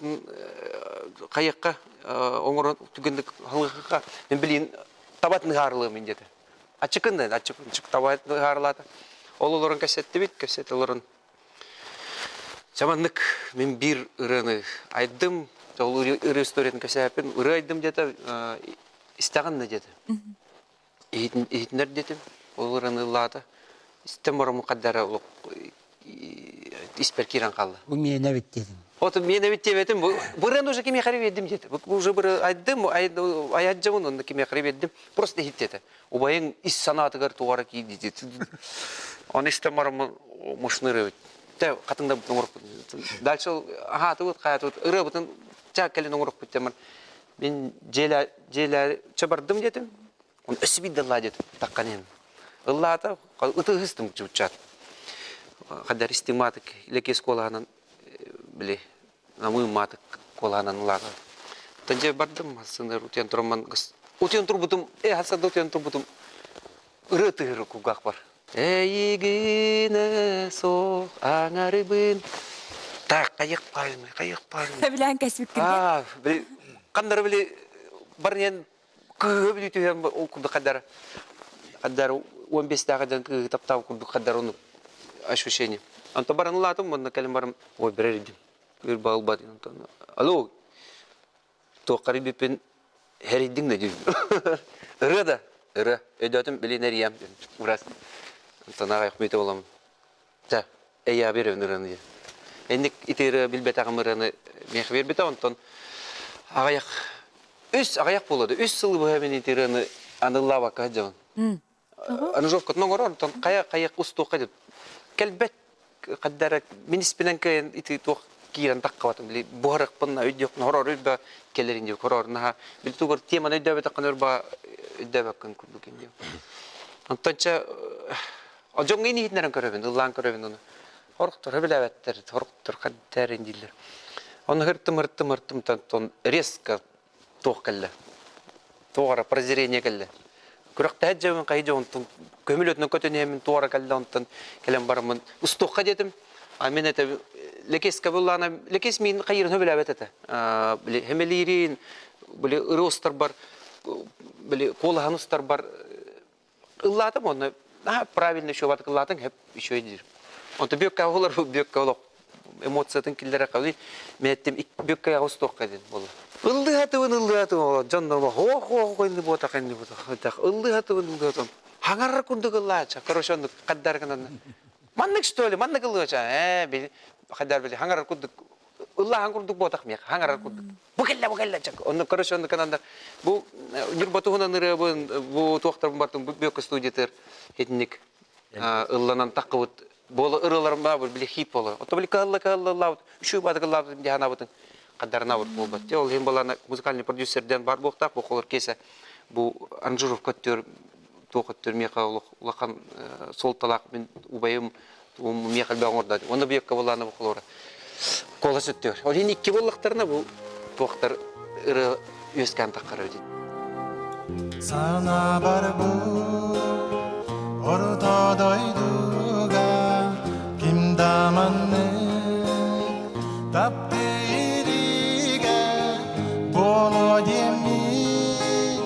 кайыкка оңорон түгендик халыгыкка мен билин табат ныһаарылыым диэтэ. Ачыкын да ачыкын табат ныһаарылаата. Ол олорон кэсеттибит, кэсет олорон Чаманнык мин биир ырыаны айдым, ол ырыа историятын кэсээппин, ырыа айдым диэтэ, истэҕин да диэтэ. Иһитинэр диэтим, ол ырыаны ыллаата. Истэн бараммын хаддара олох испэр киирэн хаалла. Бу миэнэ эбит диэтим. Вот мен эбит диэбэтим, быран уже кимиэхэ эрэ биэрдим диэтэ. Уже быры айдым, айаджабын, онно кимиэхэ эрэ биэрдим. Просто иһит диэтэ. Убайыҥ ис санаатыгар туора киирди диэтэ. Оны истэн бараммын мушныр эбит. Тэ хатыҥда оҥоруппут. Дальше аһаатыбыт, хаятыбыт, ырыабытын ча кэлин оҥоруппут диэмэр. Мин дьиэлэ дьиэлэ ча бардым диэтим. Он өссө биирдэ ыллаа диэтим, таххан иһин. Ыллаата, ытыһыстым чуччаат. Хадар истиҥ лекес куолаһынан били намыын маатык куолаһынан ылаата. Тан дьэ бардым сыныр утуйан турамман утуйан турбутум э хасада утуйан турбутум ырыа тыһыр кулгаах бар. Эйигинэ суох аҥарыбын так хайык паайын хайык паайын Сөбүлээн кэспиккин Аа, били ханнары били барыйан кыыһы били түһэн ол курдук хаддар хаддар 15-тээҕи дьон кыыһы таптаабыт курдук хаддар ону ощущение. Онтон баран ылаатым уонна кэлин барым ой берер идим. Ыр баалбат онтон алло туоххары бүппүн хэрийдиҥ да дии. Ырыа да ырыа өйдөөтүм билин эрийэм урас онтон аҕайах мүөтэ буоламмын Чэ, эйээ биэрэбин ырыаны диэн. Инник ити ырыа билбэтэҕим ырыаны миэхэ биэрбитэ, онтон аҕыйах үс аҕыйах буолуо да үс сылы быһа мин ити ырыаны аныллаабакка сылдьабын. Аныжовкатын оҥорор, онтон хайа хайа устуохха диэн. Кэлбэт хаддара мин испинэн кыайан ити туох киирэн таххабатым били буһарыахпын өйдүөхпүн хороор үрбэ кэлэрин диэк хороор наһаа били тугар теманы өйдөөбөтөххүнэ үрба өйдөөбөккүн курдук диэн. Онтон чэ Дьоҥҥо иһитиннэрэн көрөбүн, ыллаан көрөбүн ону. Хорохторо билээбэттэр, хорохтор хаддэрин дииллэр. Ону ыртым ыртым ыртым тон резко туох кэллэ. Туох эрэ прозрение кэллэ. Күрэхтэһэр дьэбин хайы дьэ онтон көмүл өтүнэн көтөн иһэммин туора кэллэ онтон кэлэн бараммын устуохха диэтим. А мен это Лекес кабыллаана Лекес миин хайырын билээбэт этэ. Били хемелиирин били ыры устарбар били куолаһын устарбар ыллаатым уонна наһаа правильно еще батык ыллаатыҥ хэп еще диир. Онто бүөккэ олар бүөккэ олох эмоциятын киллэрэ калый мен эттим бүөккэ аҕыс туохха диэн буолла. Ыллыһатыбын ыллыһатыбын ола дьон хо хо хо инни буотах инни буотах ыллыһатыбын ыллыһатым хаҥарар курдук ыллаача короче оннук хаддар гынан маннык что ли маннык ыллыача ээ били хаддар били хаҥарар курдук ыллаһан курдук буотах миэхэ хаҥарар курдук бу кэллэ бу кэллэ чак онно короче онно кананда бу Ньурба туһунан ырыабын бу туохтарбын бартым бу Бөкө студиятыгар итинник ылланан таххыбыт буола ырыаларым баа били хит буола ото били кыһалла кыһалла ыллаабыт үчүгэй баатык ыллаабытым дии санаабытын хаддарынаабыт буолбат те ол иһин балаана музыкальный продюсерден бар буохтаах бу холор киэсэ бу аранжировка өттүгэр туох өттүгэр миэхэ улахан суолталаах мин убайым миэхэ элбэх оҥордо уонна бу балаана бу холора Куолас өттүгэр. Ол иһин икки буоллахтарына бу туохтар ырыа үөскээн таххара эбит. Санаабар бу орто дойдуга ким да маннык таптыырыга буолуо диэммин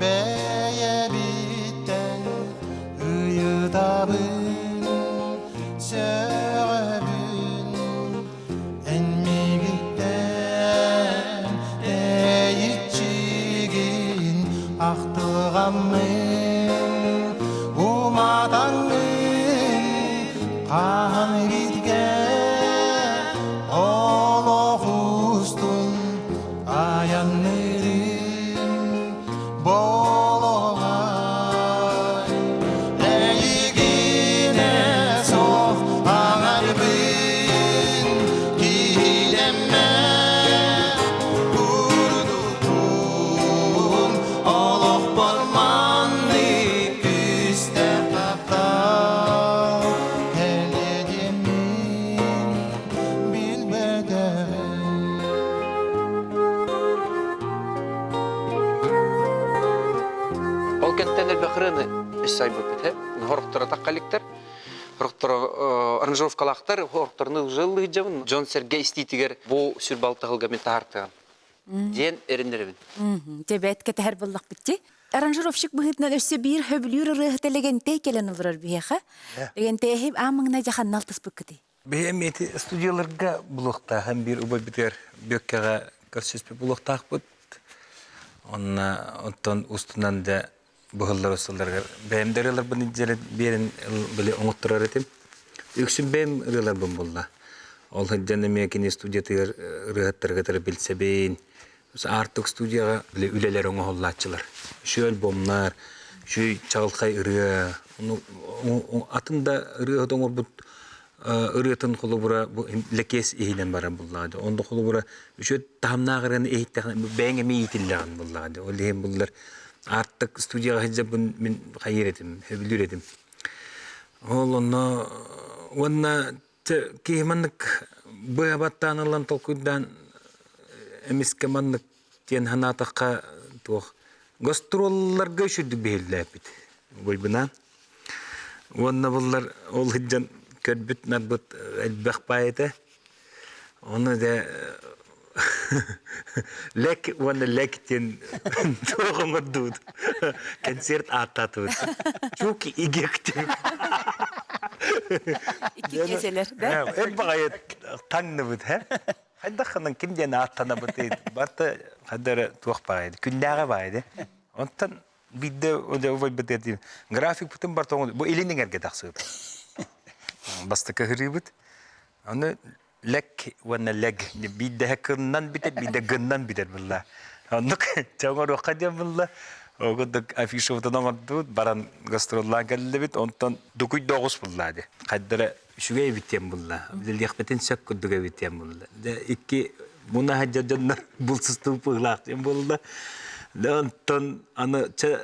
бэйэбиттэн ыйытабын сөҕөбүн эн миигиттэн тэйиччигин ахтылҕаммын уматаҥҥын хаһан бииргэ олох устун айанныырым Болоҕой эйигинэ суох аҥарбын киһилэммэт курдукпун олохпор маннык күүстээх таптал кэлиэ диэммин билбэтэҕим Ол кэнтэн элбэх ырыаны өссө айбыппыт һэ. Хорохторо тахха иликтэр, хорохторо аранжировкалаахтар, хорохторуну уже ыллыһыдьабын. Дьон-сэргэ истиитигэр бу сүр балтаһылга мин таһаартыам диэн эрэннэрэбин. Дьэбэт кэтэһэр буоллахпыт дии. Аранжировщик быһыытынан өссө биир хөбүлүүр ырыаһыта Лэгэнтэй кэлэн олорор биһиэхэ. Лэгэнтэйи аан маҥнай дьаханна алтыспыккытый? Бэйэм эти студияларга булуохтааһын биир убайбытыгар Бүөккэҕэ көрсүспүт булуохтаахпыт. Онно оттон устунан да быһыллар усталарыгар бэйэм да ырыаларбын илдьэрин биэрэн били оҥотторор этим. Үксүн бэйэм ырыаларбын булла. Ол сылдьан эмиэ кини студиятыгар ырыаһыттары кытары билсэбин. Аартык студияҕа үлэлэр оҥоһуллааччылар. Үчүгэй альбомнар, үчүгэй чаҕылхай ырыа, атын да ырыаһыт оҥорбут ырыатын холобура бу Лэкиэс иһинэн барар буллаҕа дии. Онно холобура үчүгэй таһымнаах ырыаны иһиттэххинэ бэйэҥ эмиэ иитиллэҕин буллаҕа дии. Ол иһин буллар Аартык студияҕа сылдьарбын мин хайыыр этим, сөбүлүүр этим. Ол онно уонна киһи маннык быһа баттаан ылан толкуйдаан эмискэ маннык диэн санаатахха туох гастролларга үчүгдүк биһиллээппит буйбунаан уонна буллар ол сылдьан көрбүт нарбыт элбэх баай этэ ону дэ лек уонна лек диэн туох оҥордубут концерт ааттаатыбыт чук игек диэн Икки киэсэлэр да? Эр баҕайы таҥныбыт һэ хайдаххынан ким диэн ааттанабытый барта хайда эрэ туох баҕайы күннээҕи баҕайы онтон биирдэ убайбыт графикпытын барта бу илин эҥэргэ тахсыбыт бастакы ыһырыыбыт Аны лек уонна лег биирдэһэ кыннан бүтэр, биирдэ гыннан бүтэр булла. Оннук чэ оҥоруохха диэн булла. Ол курдук афишабытын оҥордубут, баран гастроллаан кэллибит, онтон дукуй доҕус булла дии. Хайдара үчүгэй эбит диэн булла. Билиэхпитин сөп курдук эбит диэн булла. Дьэ икки муна сылдьар дьоннор булсустуу быһыылаах диэн буолла. Дьэ онтон аны чэ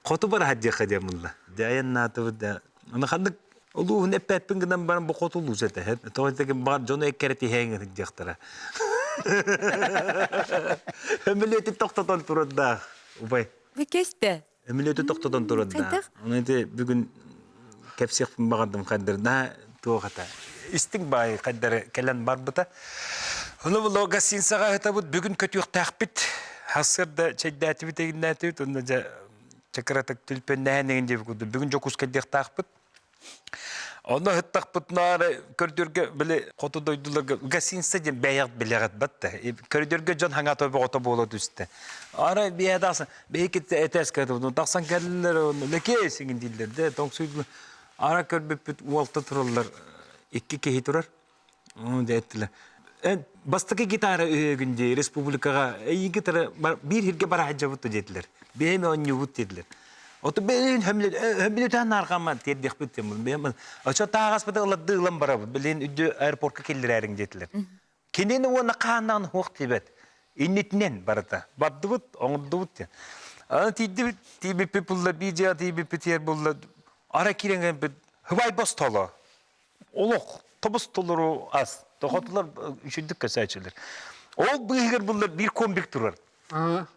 хоту бараһа диэххэ диэн булла. Дьэ айаннаатыбыт да. Аны ханнык улууһун эппэппин гынан баран бу хоту улуус этэ. Тоҕо диэтэххэ баҕар дьону эккирэтиһээҥ диэхтэрэ. Өмүлүөтү тохтотон турардаах убай. Бу кесте. Өмүлүөтү тохтотон турардаах. Оны ити бүгүн кэпсиэхпин баҕардым хайдарына туох этэ. Истиҥ баай хайдары кэлэн барбыта. Ону було гостиницаҕа ыһытабыт бүгүн көтүөхтээхпит. Сарсыарда чэйдээтибит эгиннээтибит уонна дьэ чакыратык түлпэннэһэн игин диэбит курдук бүгүн Дьокуускайдыахтаахпыт. Онно ыһыттахпытына эрэ көрдөргө били хоту дойдуларга гостиница диэн бэйэҕит билэҕит батта. Көрдөргө дьон хаҥата бөҕөтө буола түстэ. Ара биһэ тахсан биһи этээскэ тахсан кэллилэр лэкиэ сиҥин дииллэр дэ тоҥсуйдулар. Ара көрбүппүт уолта тураллар икки киһи турар. Дэ эттилэр. Бастакы гитара үһүгүн дии республикаҕа эйи гитара биир сиргэ бара сылдьабыт диэтилэр. Бэйэм оонньуубут диэтилэр. Оту бэйин хөмлөтөөн нарҕамман тиэрдиэхпит диэн. Очо тааҕаспыты ыларды ылан барабыт. Билин үддү аэропортка киллэрээриҥ диэтилэр. Кинини уонна хааннаан хуох тиибэт. Иннитинэн барыта. Бардыбыт, оҥордубут диэн. Аны тиийдибит, тиийбиппит булла, биир дьиэҕэ тиийбиппит тиэр булла. Ара киирэн кэлбит, хыбай бостоло. Олох тобус толору ас. Тохотулар үчүдүк көсөөчүлэр. Ол быыһыгар буллар биир комбик турар.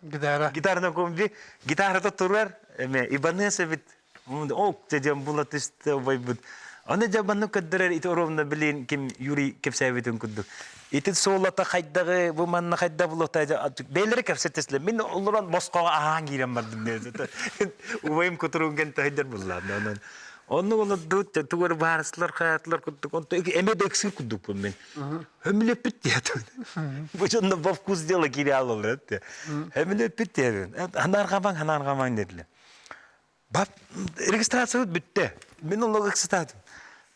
Гитара. Гитарна комби, гитарата турар, эме Ибанес эбит. Ол дьэ була түстэ убайбыт. Аны дьэ маннык көрдөрөр ити оруобуна билин ким Юрий кэпсээбитин курдук. Ити суолата хайдаҕы, бу манна хайда булута бэйэлэри кэпсэттэслэр. Мин олорон босхоҕо аһаан киирэн бардым диэн. Убайым кутуругун тойдор буллаан. Онон оннук олордубут тугу баарыстылар хаятылар курдук онто эмиэ да ыксыыр курдукпун мин. Хөмүлөппүт диэтим. Бу дьонно во вкус дела киирэ алалар этте. Хөмүлөппүт диэбин. Ханаарҕамаҥ, ханаарҕамаҥ диэтилэр. Бап регистрациябыт бүттэ. Мин онно ыксатаатым.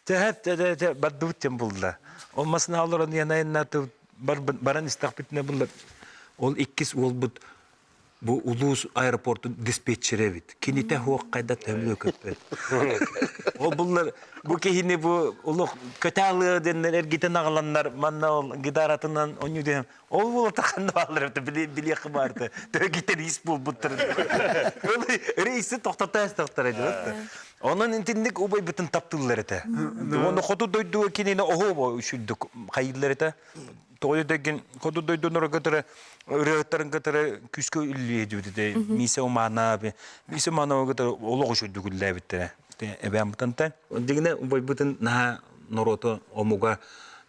Тэһэп тэ бардыбыт диэн булла. Ол масына олорон янайыннаатыбыт баран истэхпитинэ булла. Ол иккис уолбут бу улуус аэропортун диспетчерэ эбит. Кинитэ суох хайда төмлө көппөт. Ол буллар бу киһини бу олох көтө алыа диэннэр эргитэн аҕаланнар манна ол гитаратынан онньу диэн Ол буолата ханна бааллар эбит билиэххэ баарта. Төһө гитарист буолбуттар. Ол рейси тохтото эстохтор эдибит. Онон интинник убайбытын таптыыллар этэ. Оны хоту дойдуга кинини оһуо үчүрдүк хайыыллар этэ. Тоҕо дэгин хоту дойдунара кытары ырыаттарын кытары күүскэ үллүө дибит этэ. Мисе умана Мисе уманова кытары олох үчүрдүк үллээбиттэрэ. Эбээн бутанта. Дигине убайбытын наһаа норуоту омуга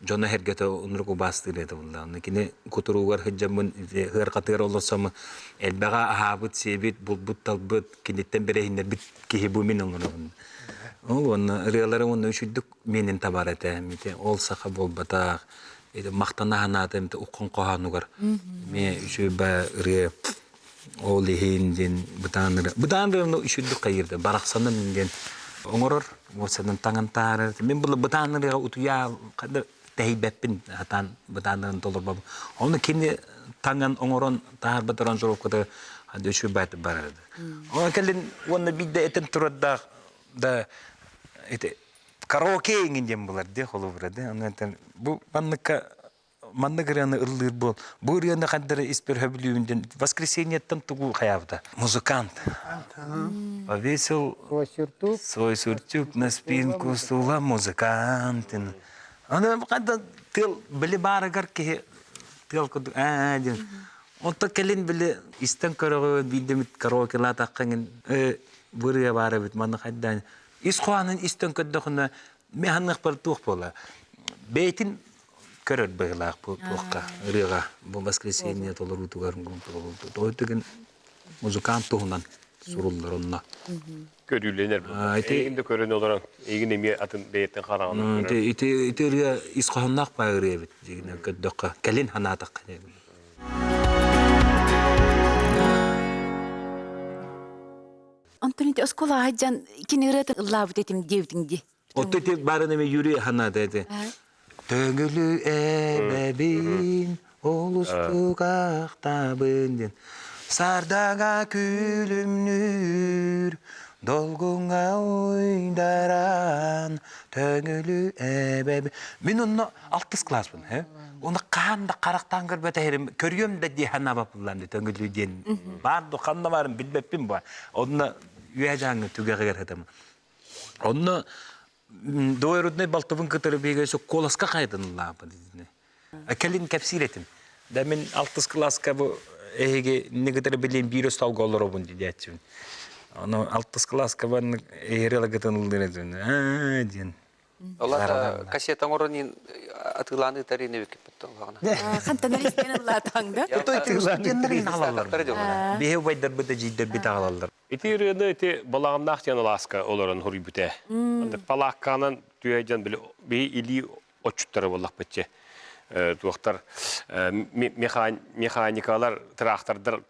дьоно сэргэтэ оннук убаастыыр этэ буолла. Кини кутуругар сылдьаммын ыархатыгар олорсом элбэҕэ аһаабыт, сиэбит, булбут-талбыт, киниттэн бэрэһиннэрбит киһи бу мин оҥоробун. Ол уонна ырыалары уонна үчүйдүк миэнин табар этэ. Ол саха буолбатах. Махтана санаатым уххун хоһоонугар. Эмиэ үчүгэй ба ырыа ол иһин диэн бытаан ырыа. Бытаан ырыаны үчүйдүк хайыырда. Барахсаным диэн оҥорор, уопсайынан таҥан таһаарар. Мин бу бытаан ырыаҕа утуйа. Тэһийбэппин хатаан бытааннарын толорбом. Оны кини таҥан оҥорон таһаарбыт аранжировката үчүгэй баайты барар. Оны кэлин уонна биирдэ этэн турардаах да ити караоке иҥин диэн булар дии холобура дии. Оны этэн бу манныкка маннык ырыаны ыллыыр буол. Бу ырыаны ханнары испэр хөбүлүүбүн диэн воскресеньеттан тугу хайаабыта. Музыкант. Повесил свой сюртук на спинку стула музыкантын. Аны ханна тыал били баарыгар киһи тыал курдук ээ диэн. Онтон кэлин били истэн көрөҕүн биирдэмит караокелаатаххын бу ырыа баар эбит манна хайдаан ис хоһоонун истэн көрдөхүнэ мен ханныахпар туох буола бэйэтин көрөр быһыылаах бу туохха ырыаҕа бу воскресенье толоруутугар тоҕо музыкант туһунан суруллар онно көрүүлэнэр эйигин да көрөн олорон эйигин эмиэ атын бэйэтин хараҕынан көрөр ити ити ырыа ис хоһоонноох баа ырыа эбит дьигинэн көрдөххө кэлин санаатахха Онтон ити оскуола сылдьан кини ырыатын ыллаабыт этим диэбитиҥ дии. Отто ити баарын эми Юрий ханаата эти. Төҥүлү эбэбин олустук ахтабын диэн. Сардаҥа күлүмнүүр долгуҥҥа уйдаран төҥүлү эбэбин. Мин онно алтыс класспын, э? Оны хаан да харахтаан көрбөтө көрүөм да дии санаабаппыллаан ди төҥүлү диэн. Баар ду ханна баарын билбэппин ба. Онно үө дьааҥы түгэҕигэр хатам. Онно двоюродной балтыбын кытары биһиги куоласка хайдынылааппыт итини. Кэлин кэпсиир этим. Да мин алтыс кылааска бу эһиги не кытары билиэн биир остолго олоробун диэччибин. Ону алтыс кылааска баран эһири гытыныллыр этим. Аа диэн. Олата кассета оҥорон атыылаан ыытар ини бүккүппүт олоҕуна. Хантан истэн ыллаатаҥ да? Алаллар. Биһи убайдарбыт да дьиидэрбит аҕалаллар. Ити ырыаны ити балаҕаннаах диэн алааска олорон хоруйбута. Палаакканан түһэ дьон били биһи илии отчуттара буоллахпытчы. Туохтар механикалар, трактордар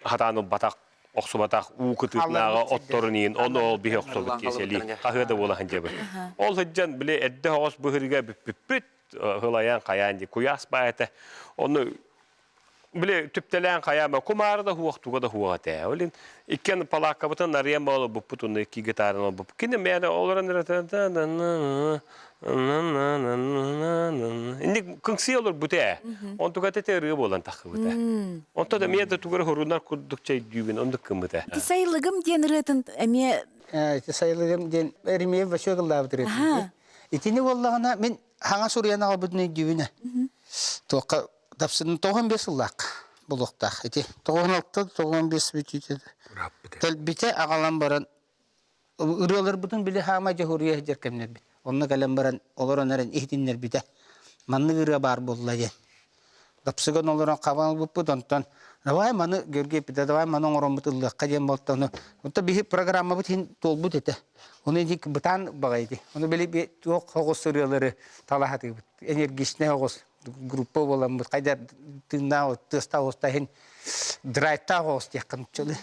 хатаан ылбатах, охсубатах уу кытыытынааҕы отторун иин ону ол биһи охсубут киэсэлии хаһыа да буола сылдьабыт. Ол сылдьан били эрдэ оҕус быһырыга бүппүппүт ылайан хайаан дии куйаас баайата. Ону били түптэлээн хайаама кумаары да хуох туга да хуох этэ. Олин иккен палааккабытын арыйан буола буппут уну икки гитараны олбуппут. Кини мээр олорон Инник кыҥсый олорбут ээ. Онтуга тете ырыа буолан таххыбыта. Онто да эмиэ да тугары хорунар курдук чэйдүүбүн оннук гыммыта. Ити сайылыгым диэн ырыатын эмиэ Ити сайылыгым диэн Еремеев Васек ыллаабыт ырыатын. Итини буоллаҕына мин хаҥа суруйан аҕалбытын өйдүүбүн. Туохха Тапсыны 95 сыллаах булуохтаах. Ити 96 95 бүтүүтэ. Тэлбитэ аҕалан баран ырыаларбытын били хаамай дьоһуруйа сылдьар кэмнэрбит. Онно кэлэн баран олорон эрэн иһитиннэрбитэ. Маннык ырыа баар буолла диэн. Дапсыган олорон хабан ылбыппыт, онтон давай маны Георгий эппитэ, давай маны оҥороммут ыллыахха диэн буолта. Ону онто биһи программабыт иһин туолбут этэ. Ону ити бытаан баҕайы ити. Ону били туох оҕус ырыалары талаһатыыбыт. Энергичнэй оҕус группа буоламмыт хайда тыыннаах тыастаах оҕуста иһин драйвтаах оҕус диэххин нууччалыы.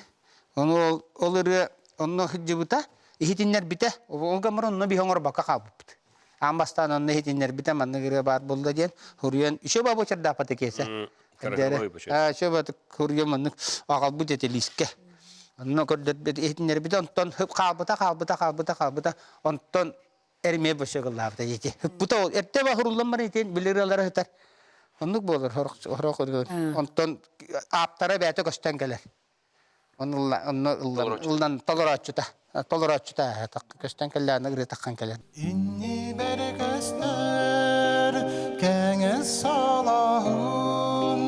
Ону ол, ол ырыа онно сылдьыбыта, иһитиннэрбитэ. Ол гаммар онно биһи оҥорбокко хаалбыппыт. Аан бастаан онно иһитиннэрбитэ, маннык ырыа баар буолла диэн хуруйан үчүгэй баабы чардааппата киэсэ. Үчүгэй баатык хуруйан маннык аҕалбыт этэ лиискэ. Онно көрдөрбүт, иһитиннэрбитэ, онтон хаалбыта, хаалбыта, хаалбыта, хаалбыта. Онтон эрмиэ бөсөгыллаабыта ити. Ыппыта ол эрдэ баһыруллан баран итин били ырыалара сытар. Оннук буолар хорох онтон ааптара бэйэтэ көстөн кэлэр. Онно ыллан толорооччута толорооччута көстөн кэллэҕинэ ырыа таххан кэлэр. Иннибэр көстөр кэҥэс солоһун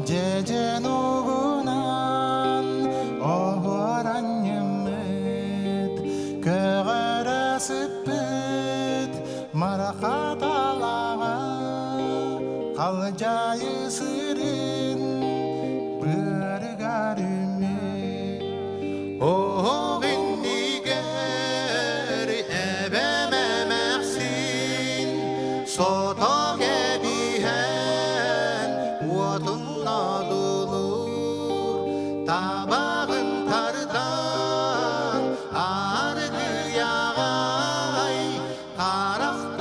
дьэдьэн угунан оһуоранньыммыт көҕөрө сыппыт марахаталаҕа халдьаайы сырын быарыгар үммүт оһох иннигэр эбэм эмээхсин сото кэбиһэн уотун одуулуур табаҕын тардан аргыйаҕай харахтарын.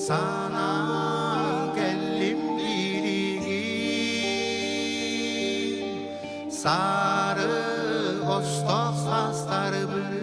Санаан кэллим билигин Сары остох састарыбын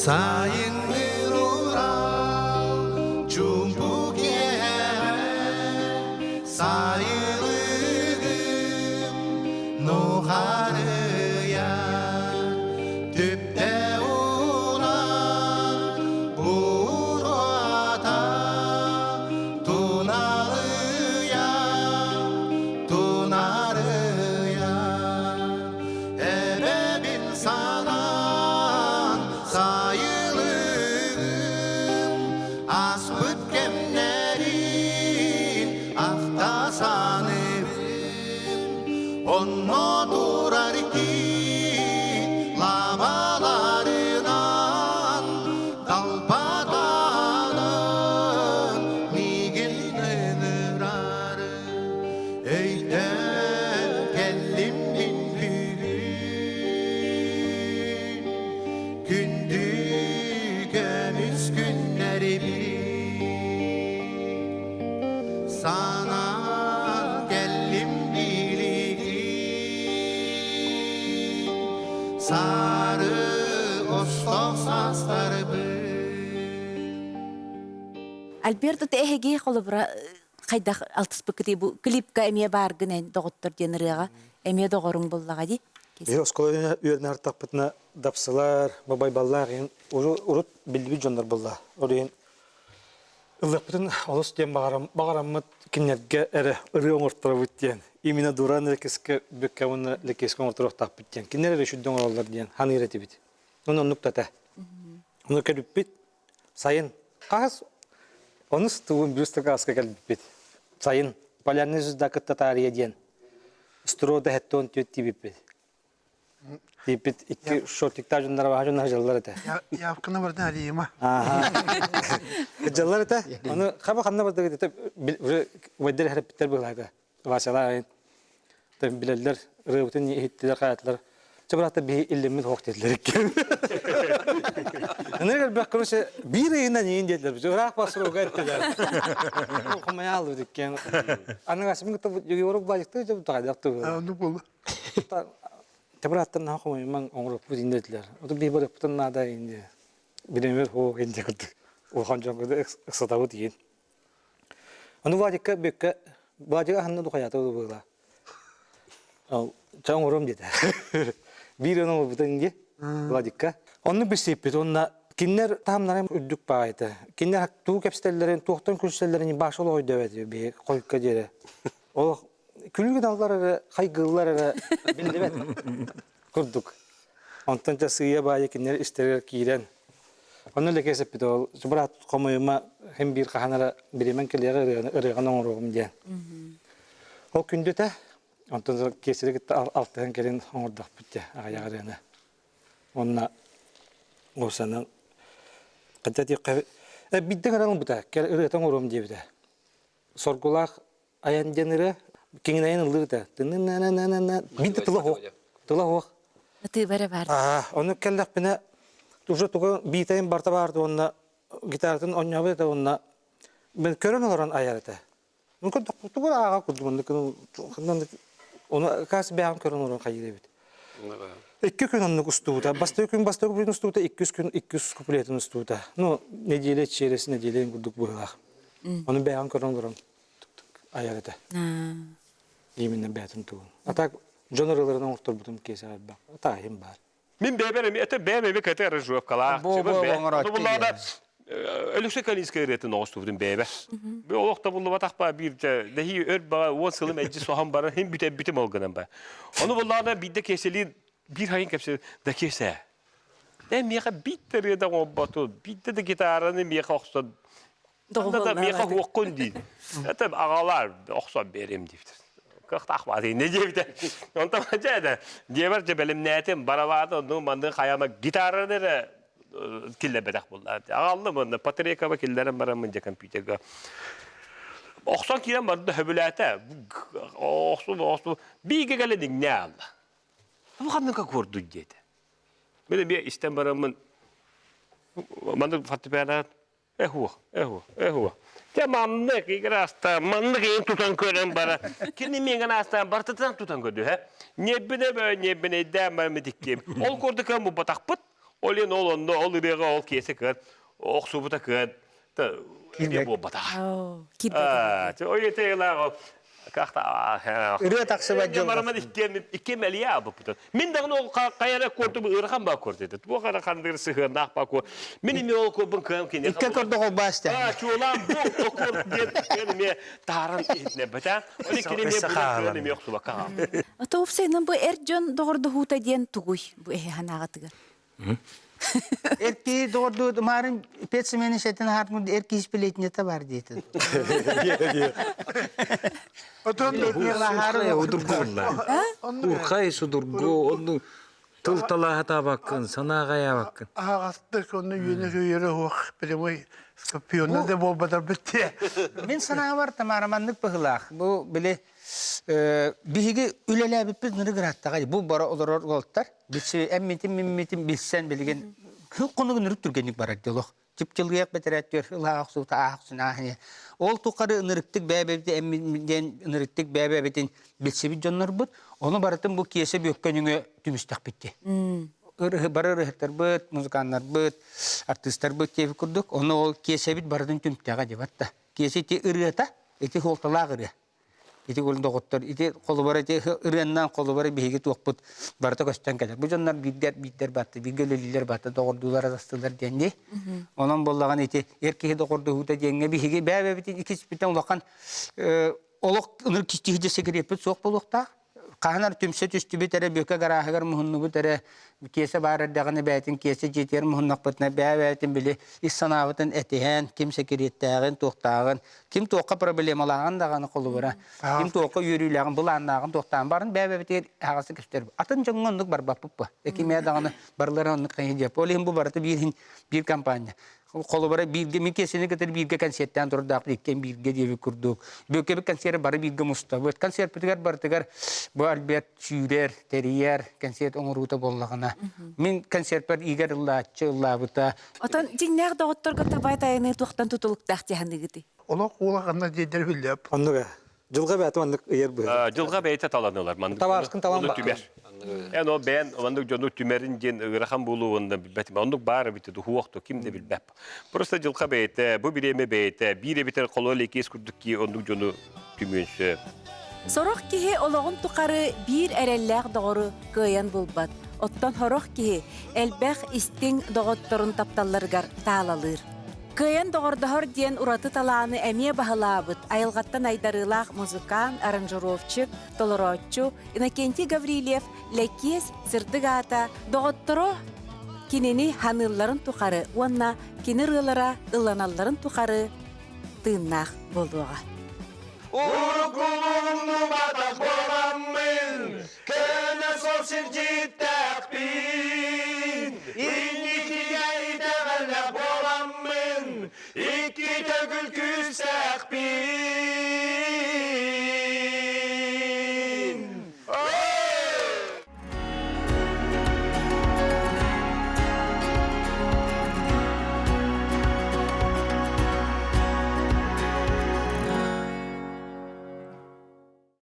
Сайыҥҥы Урал чуумпу киэһэ сайылыгым нухарыйа түптэ унар буруота туналыйа тунарыйа Эбэбин санаан сайылыгым Аспыт кэмнэрин ахта саныыбын Онно турар киин лабаларынан Далбатанан миигин ыҥырары Өйдөөн кэллим мин бүгүн Күндү көмүс күннэрибин Санаан кэллим билигин Сары остох састарбын Альберт эһиги холобура хайдах алтыспыккытый бу клипка эмиэ бааргын эн доҕоттор диэн ырыаҕа эмиэ доҕоруҥ буллаҕа дии Биһи оскуола үөрэнэ артахпытына дапсылар, бабайбаллаах иһин урут биллибит дьоннор булла. Ол иһин ыллыахпытын олус диэн баҕараммыт кинилэргэ эрэ ырыа оҥорторобут диэн. Именно Дуран Лекеске бүккэ уонна Лекеске оҥорторуохтаахпыт диэн. Кинилэр эрэ үчүгдүк оҥороллор диэн ханыыр этибит. Онон оннук да этэ. Ону кэлбиппит Сайын хас онус тугун бүүс кэлбиппит. Сайын Полярный звезда кытта таарыйа диэн строда хэттон түөт тиибиппит. Тииппит икки шортиктаах дьоннор баха дьоннор дьаллар этэ. Явканы барда алима. Дьаллар этэ. Аны хаба ханна бардыгыт это уже вайдер хәреппиттер быһылаата. Васялаайын билэллэр ырыабытын иһиттилэр хаятылар чэ быраата биһи иллэммит хоох диэтилэр иккиэн Ынырык элбэх короче биир ыйынан иин диэтилэр ыраах басыруга эттилэр хомайаалыбыт иккиэн аны асмын кытта Егоров Владиктыы дьэ таҕайдах тыбы Оннук буолла. Те бырааттан наха хомоймаҥ оҥороппут инде диэтилэр Оту биһи барыахпытын наада инде билемер хоох инде курдук улахан дьон ыксатабыт иин Ону Владикка бүккэ Владик аһынна духайаата быыла. Чаң оҥоруом диэтэ. Биир өн оҥорбутун дии Владикка. Онну билсиппит уонна кинилэр таһымнара үрдүк баайта. Кинилэр тугу кэпсэтэллэрин, туохтан күлсэллэрин бааш олох өйдөөбөт биһи хойукка диэри. Олох күлүгүн аллар эрэ, хайгыыллар эрэ биллибэт курдук. Онтон дьэ сыыйа баайы кинилэр истэригэр киирэн Онно Лэкиэс эппитэ ол быраат хомойума һин биир хаһан эрэ бириэмэн кэлиэҕэ ырыаны ырыаҕын оҥоруоҕум диэн. Ол күндүтэ онтон киэсэри кытта алтыһан кэлин оҥордохпут дьэ аҕыйах ырыаны. Уонна уопсанан хотя диэххэ биирдэ гынан ылбыта ырыата оҥоруом диэбитэ. Соргулаах айан диэн ырыа киҥинэйэн ыллыыр да биир да тыла суох тыла суох Ытыыба эрэ баар. Аа, ону кэллэхпинэ уже тугу биитайым барта баарды уонна гитаратын оонньообут этэ уонна мен көрөн олорон айар этэ. Ну тугу ааҕа курдук оннук ону каас бэйэҕин көрөн олорон хайыыр эбит. Икки күн оннук устубута. Бастакы күн бастакы күн устубута, иккис күн иккис куплетын устубута. Ну, неделя через неделя курдук быһыылаах. Ону бэйэҕин көрөн олорон айар этэ. Именно бэйэтин тугун. А так дьон ырыларын оҥорторбутум киэсэ элбэх. Таайым баар. Мин бэйэбэр эми это бэйэм эми кэтэ аранжировкалаах. Бу бу оҥорооччу Буллаҕына Өлөксөй Калинскай ырыатын оҕостубутум бэйэбэр. Бу олох да буллубатахпа биир дэһии өр баҕа уон сылым эдьи соһон баран хин бүтэрбитим ол гынан ба. Ону буллаҕына биирдэ киэсэлиин биир хайын кэпсэ да киэсэ. Э миэхэ биирдэ ырыа да оҥорботу, биирдэ да гитараны миэхэ охсон. Да миэхэ хуоххун диин. Это аҕалар охсон биэрим диэбит. Кыахтаах баатый не диэбитэ. Онтон дьэ да дьиэбэр дьэ бэлэмнээтим, барабааны онну манны хайама гитараны эрэ киллэрбэтэх буолла. Аҕаллым онно Патрекова киллэрэн бараммын дьэ компьютерга. Охсон киирэн барда хөбүлээтэ. Охсу охсу биигэ кэлэн иҥнэ аалла. Бу ханныка куордуй диэтэ. Мин эмиэ истэн бараммын маннык фортепиано Эхуох, эхуох, эхуох. Те маннык играста, маннык иин тутан көрөн бара. Кини миҥэн аастаан бартытынан тутан көрдү, һэ. Ньэббинэ бө, ньэббинэйдээн бараммыт иккиэм. Ол курдук кыан буппатахпыт. Ол иһин ол онно, ол ырыаҕа ол киэсэ кыан, охсубута кыан, та киирбэ буолбатаҕа. Киирбэтэх. Ой, ете ол Ырыа тахсыбат дьыл. Бараман иккиэн мэлийэ аабыппытын. Мин даҕаны ол хайара куортум ыарахан баа куорт этэ. Туох эрэ хандыр сыһыаннаах баа куор. Мин эмиэ ол куорбун кыам киниэхэ. Икки көрдөх ол баас Аа, чуолаан бу ол куорт диэн кыан эмиэ тааран иһитинэрбэтэ. Ол иккини эмиэ булан кыан эмиэ охсубакка хаалбыт. Тоопсайынан бу эр дьон доҕордоһуута диэн тугуй бу эһи санааҕытыгар? Эр киһи доҕордуу маарын педсемени сэтин аһаатмын эр киһи сплетнята бар диэтин. Урхай судургу, онну тыл талааһатаабаккын, санааҕайаабаккын. Аһаҕастык онно үөнэ көйөрө суох прямой скорпионна да буолбатар битте. Мин санаабар Тамара маннык быһылаах. Бу били биһиги үлэлээбиппит нырыгыраттаҕай. Бу бара олорор уолтар Билси эммитин миммитин билсэн билигин күн хонугун үрүк түргэнник барар диолох. Чыпчылыйах бэтэрээттүөр ылаах охсуута аах охсун ааһыне. Ол тухары ынырыктык бэйэбэбит эммин диэн ынырыктык бэйэбэбитин билсибит дьоннорбут. Ону барытын бу киэсэ бүөккөнүҥө түмүстэхпит Бары ырыһыттарбыт, музыканнарбыт, артыыстарбыт диэбит курдук. Ону ол киэсэбит барытын түмтэҕэ диэбат да. Киэсэ ити ырыата, ити суолталаах ырыа. Ити курдук доҕоттор, ити холобура ити ырыаннан холобура биһиги туохпут барыта көстөн кэлэр. Бу дьоннор биирдэр биирдэр батты, бииргэ үлэлииллэр батты, доҕордуулар атастыылар диэн дии. Онон буоллаҕына ити эр киһи доҕордоһуута диэҥҥэ биһиги бэйэ-бэйэбитин иккиспитин улахан олох ынырык киһи секреппит суох буолуохтаах. Хаһан эрэ түмсэ түстүбүт эрэ, бүөкэ гарааһыгар муһуннубут эрэ, киэсэ баар эрдэҕинэ бэйэтин киэсэ дьиэтигэр муһуннахпытына бэйэ-бэйэтин били ис санаабытын этиһэн, ким сэкириэттээҕин, туохтааҕын, ким туохха проблемалааҕын даҕаны холобура, ким туохха үөрүүлээҕин, былааннааҕын, туохтааҕын барын бэйэ-бэйэбитигэр аһаҕастык кэпсэтэр. Атын дьоҥҥо оннук барбаппыт бу. Кимиэ даҕаны барылара оннук хайы диэп. Ол иһин бу барыта биир иһин биир компания. Холобура бииргэ мин киэсэни кытары бииргэ концертаан турдаахпыт иккиэн бииргэ диэбит курдук. Бүөккэбит концеры бары бииргэ мустабыт. Концертпытыгар барытыгар бу Альберт сүүрэр, тэрийэр концерт оҥоруута буоллаҕына. Мин концертпар Игорь ыллааччы ыллаабыта. Отон дьиҥнээх доҕотторго табай тайаныы туохтан тутулуктаах дьаһаныгытый? Олох уолаханна диэдэр биллэп. Оннук Дьылҕа бэйэтэ маннык ыйар быһыы. Дьылҕа бэйэтэ талан ылар. Маннык Табаарыскын талан ону түмэр. Эн ол бэйэн маннык дьону түмэрин диэн ыарахан буолуо уонна билбэтим. Оннук баар эбит хуох то ким да билбэт. Просто дьылҕа бэйэтэ, бу бириэмэ бэйэтэ, биир эбитэр холуо лекиэс курдук ки оннук дьону түмүөн сөп. Сорох киһи олоҕун тухары биир эрэллээх доҕору кыайан булбат. Оттон сорох киһи элбэх истиҥ доҕотторун тапталларыгар таалалыыр. Кыайан доҕордоһор диэн ураты талааны эмиэ баһылаабыт айылҕаттан айдарыылаах музыкант, аранжировщик, толорооччу Иннокентий Гаврильев Лэкиэс сырдык аата доҕотторо кинини ханыылларын тухары уонна кини ырыалара ылланалларын тухары тыыннаах буолуоҕа. Уруккулуннубатах буоламмын, көнө сол сирдьиттээхпин.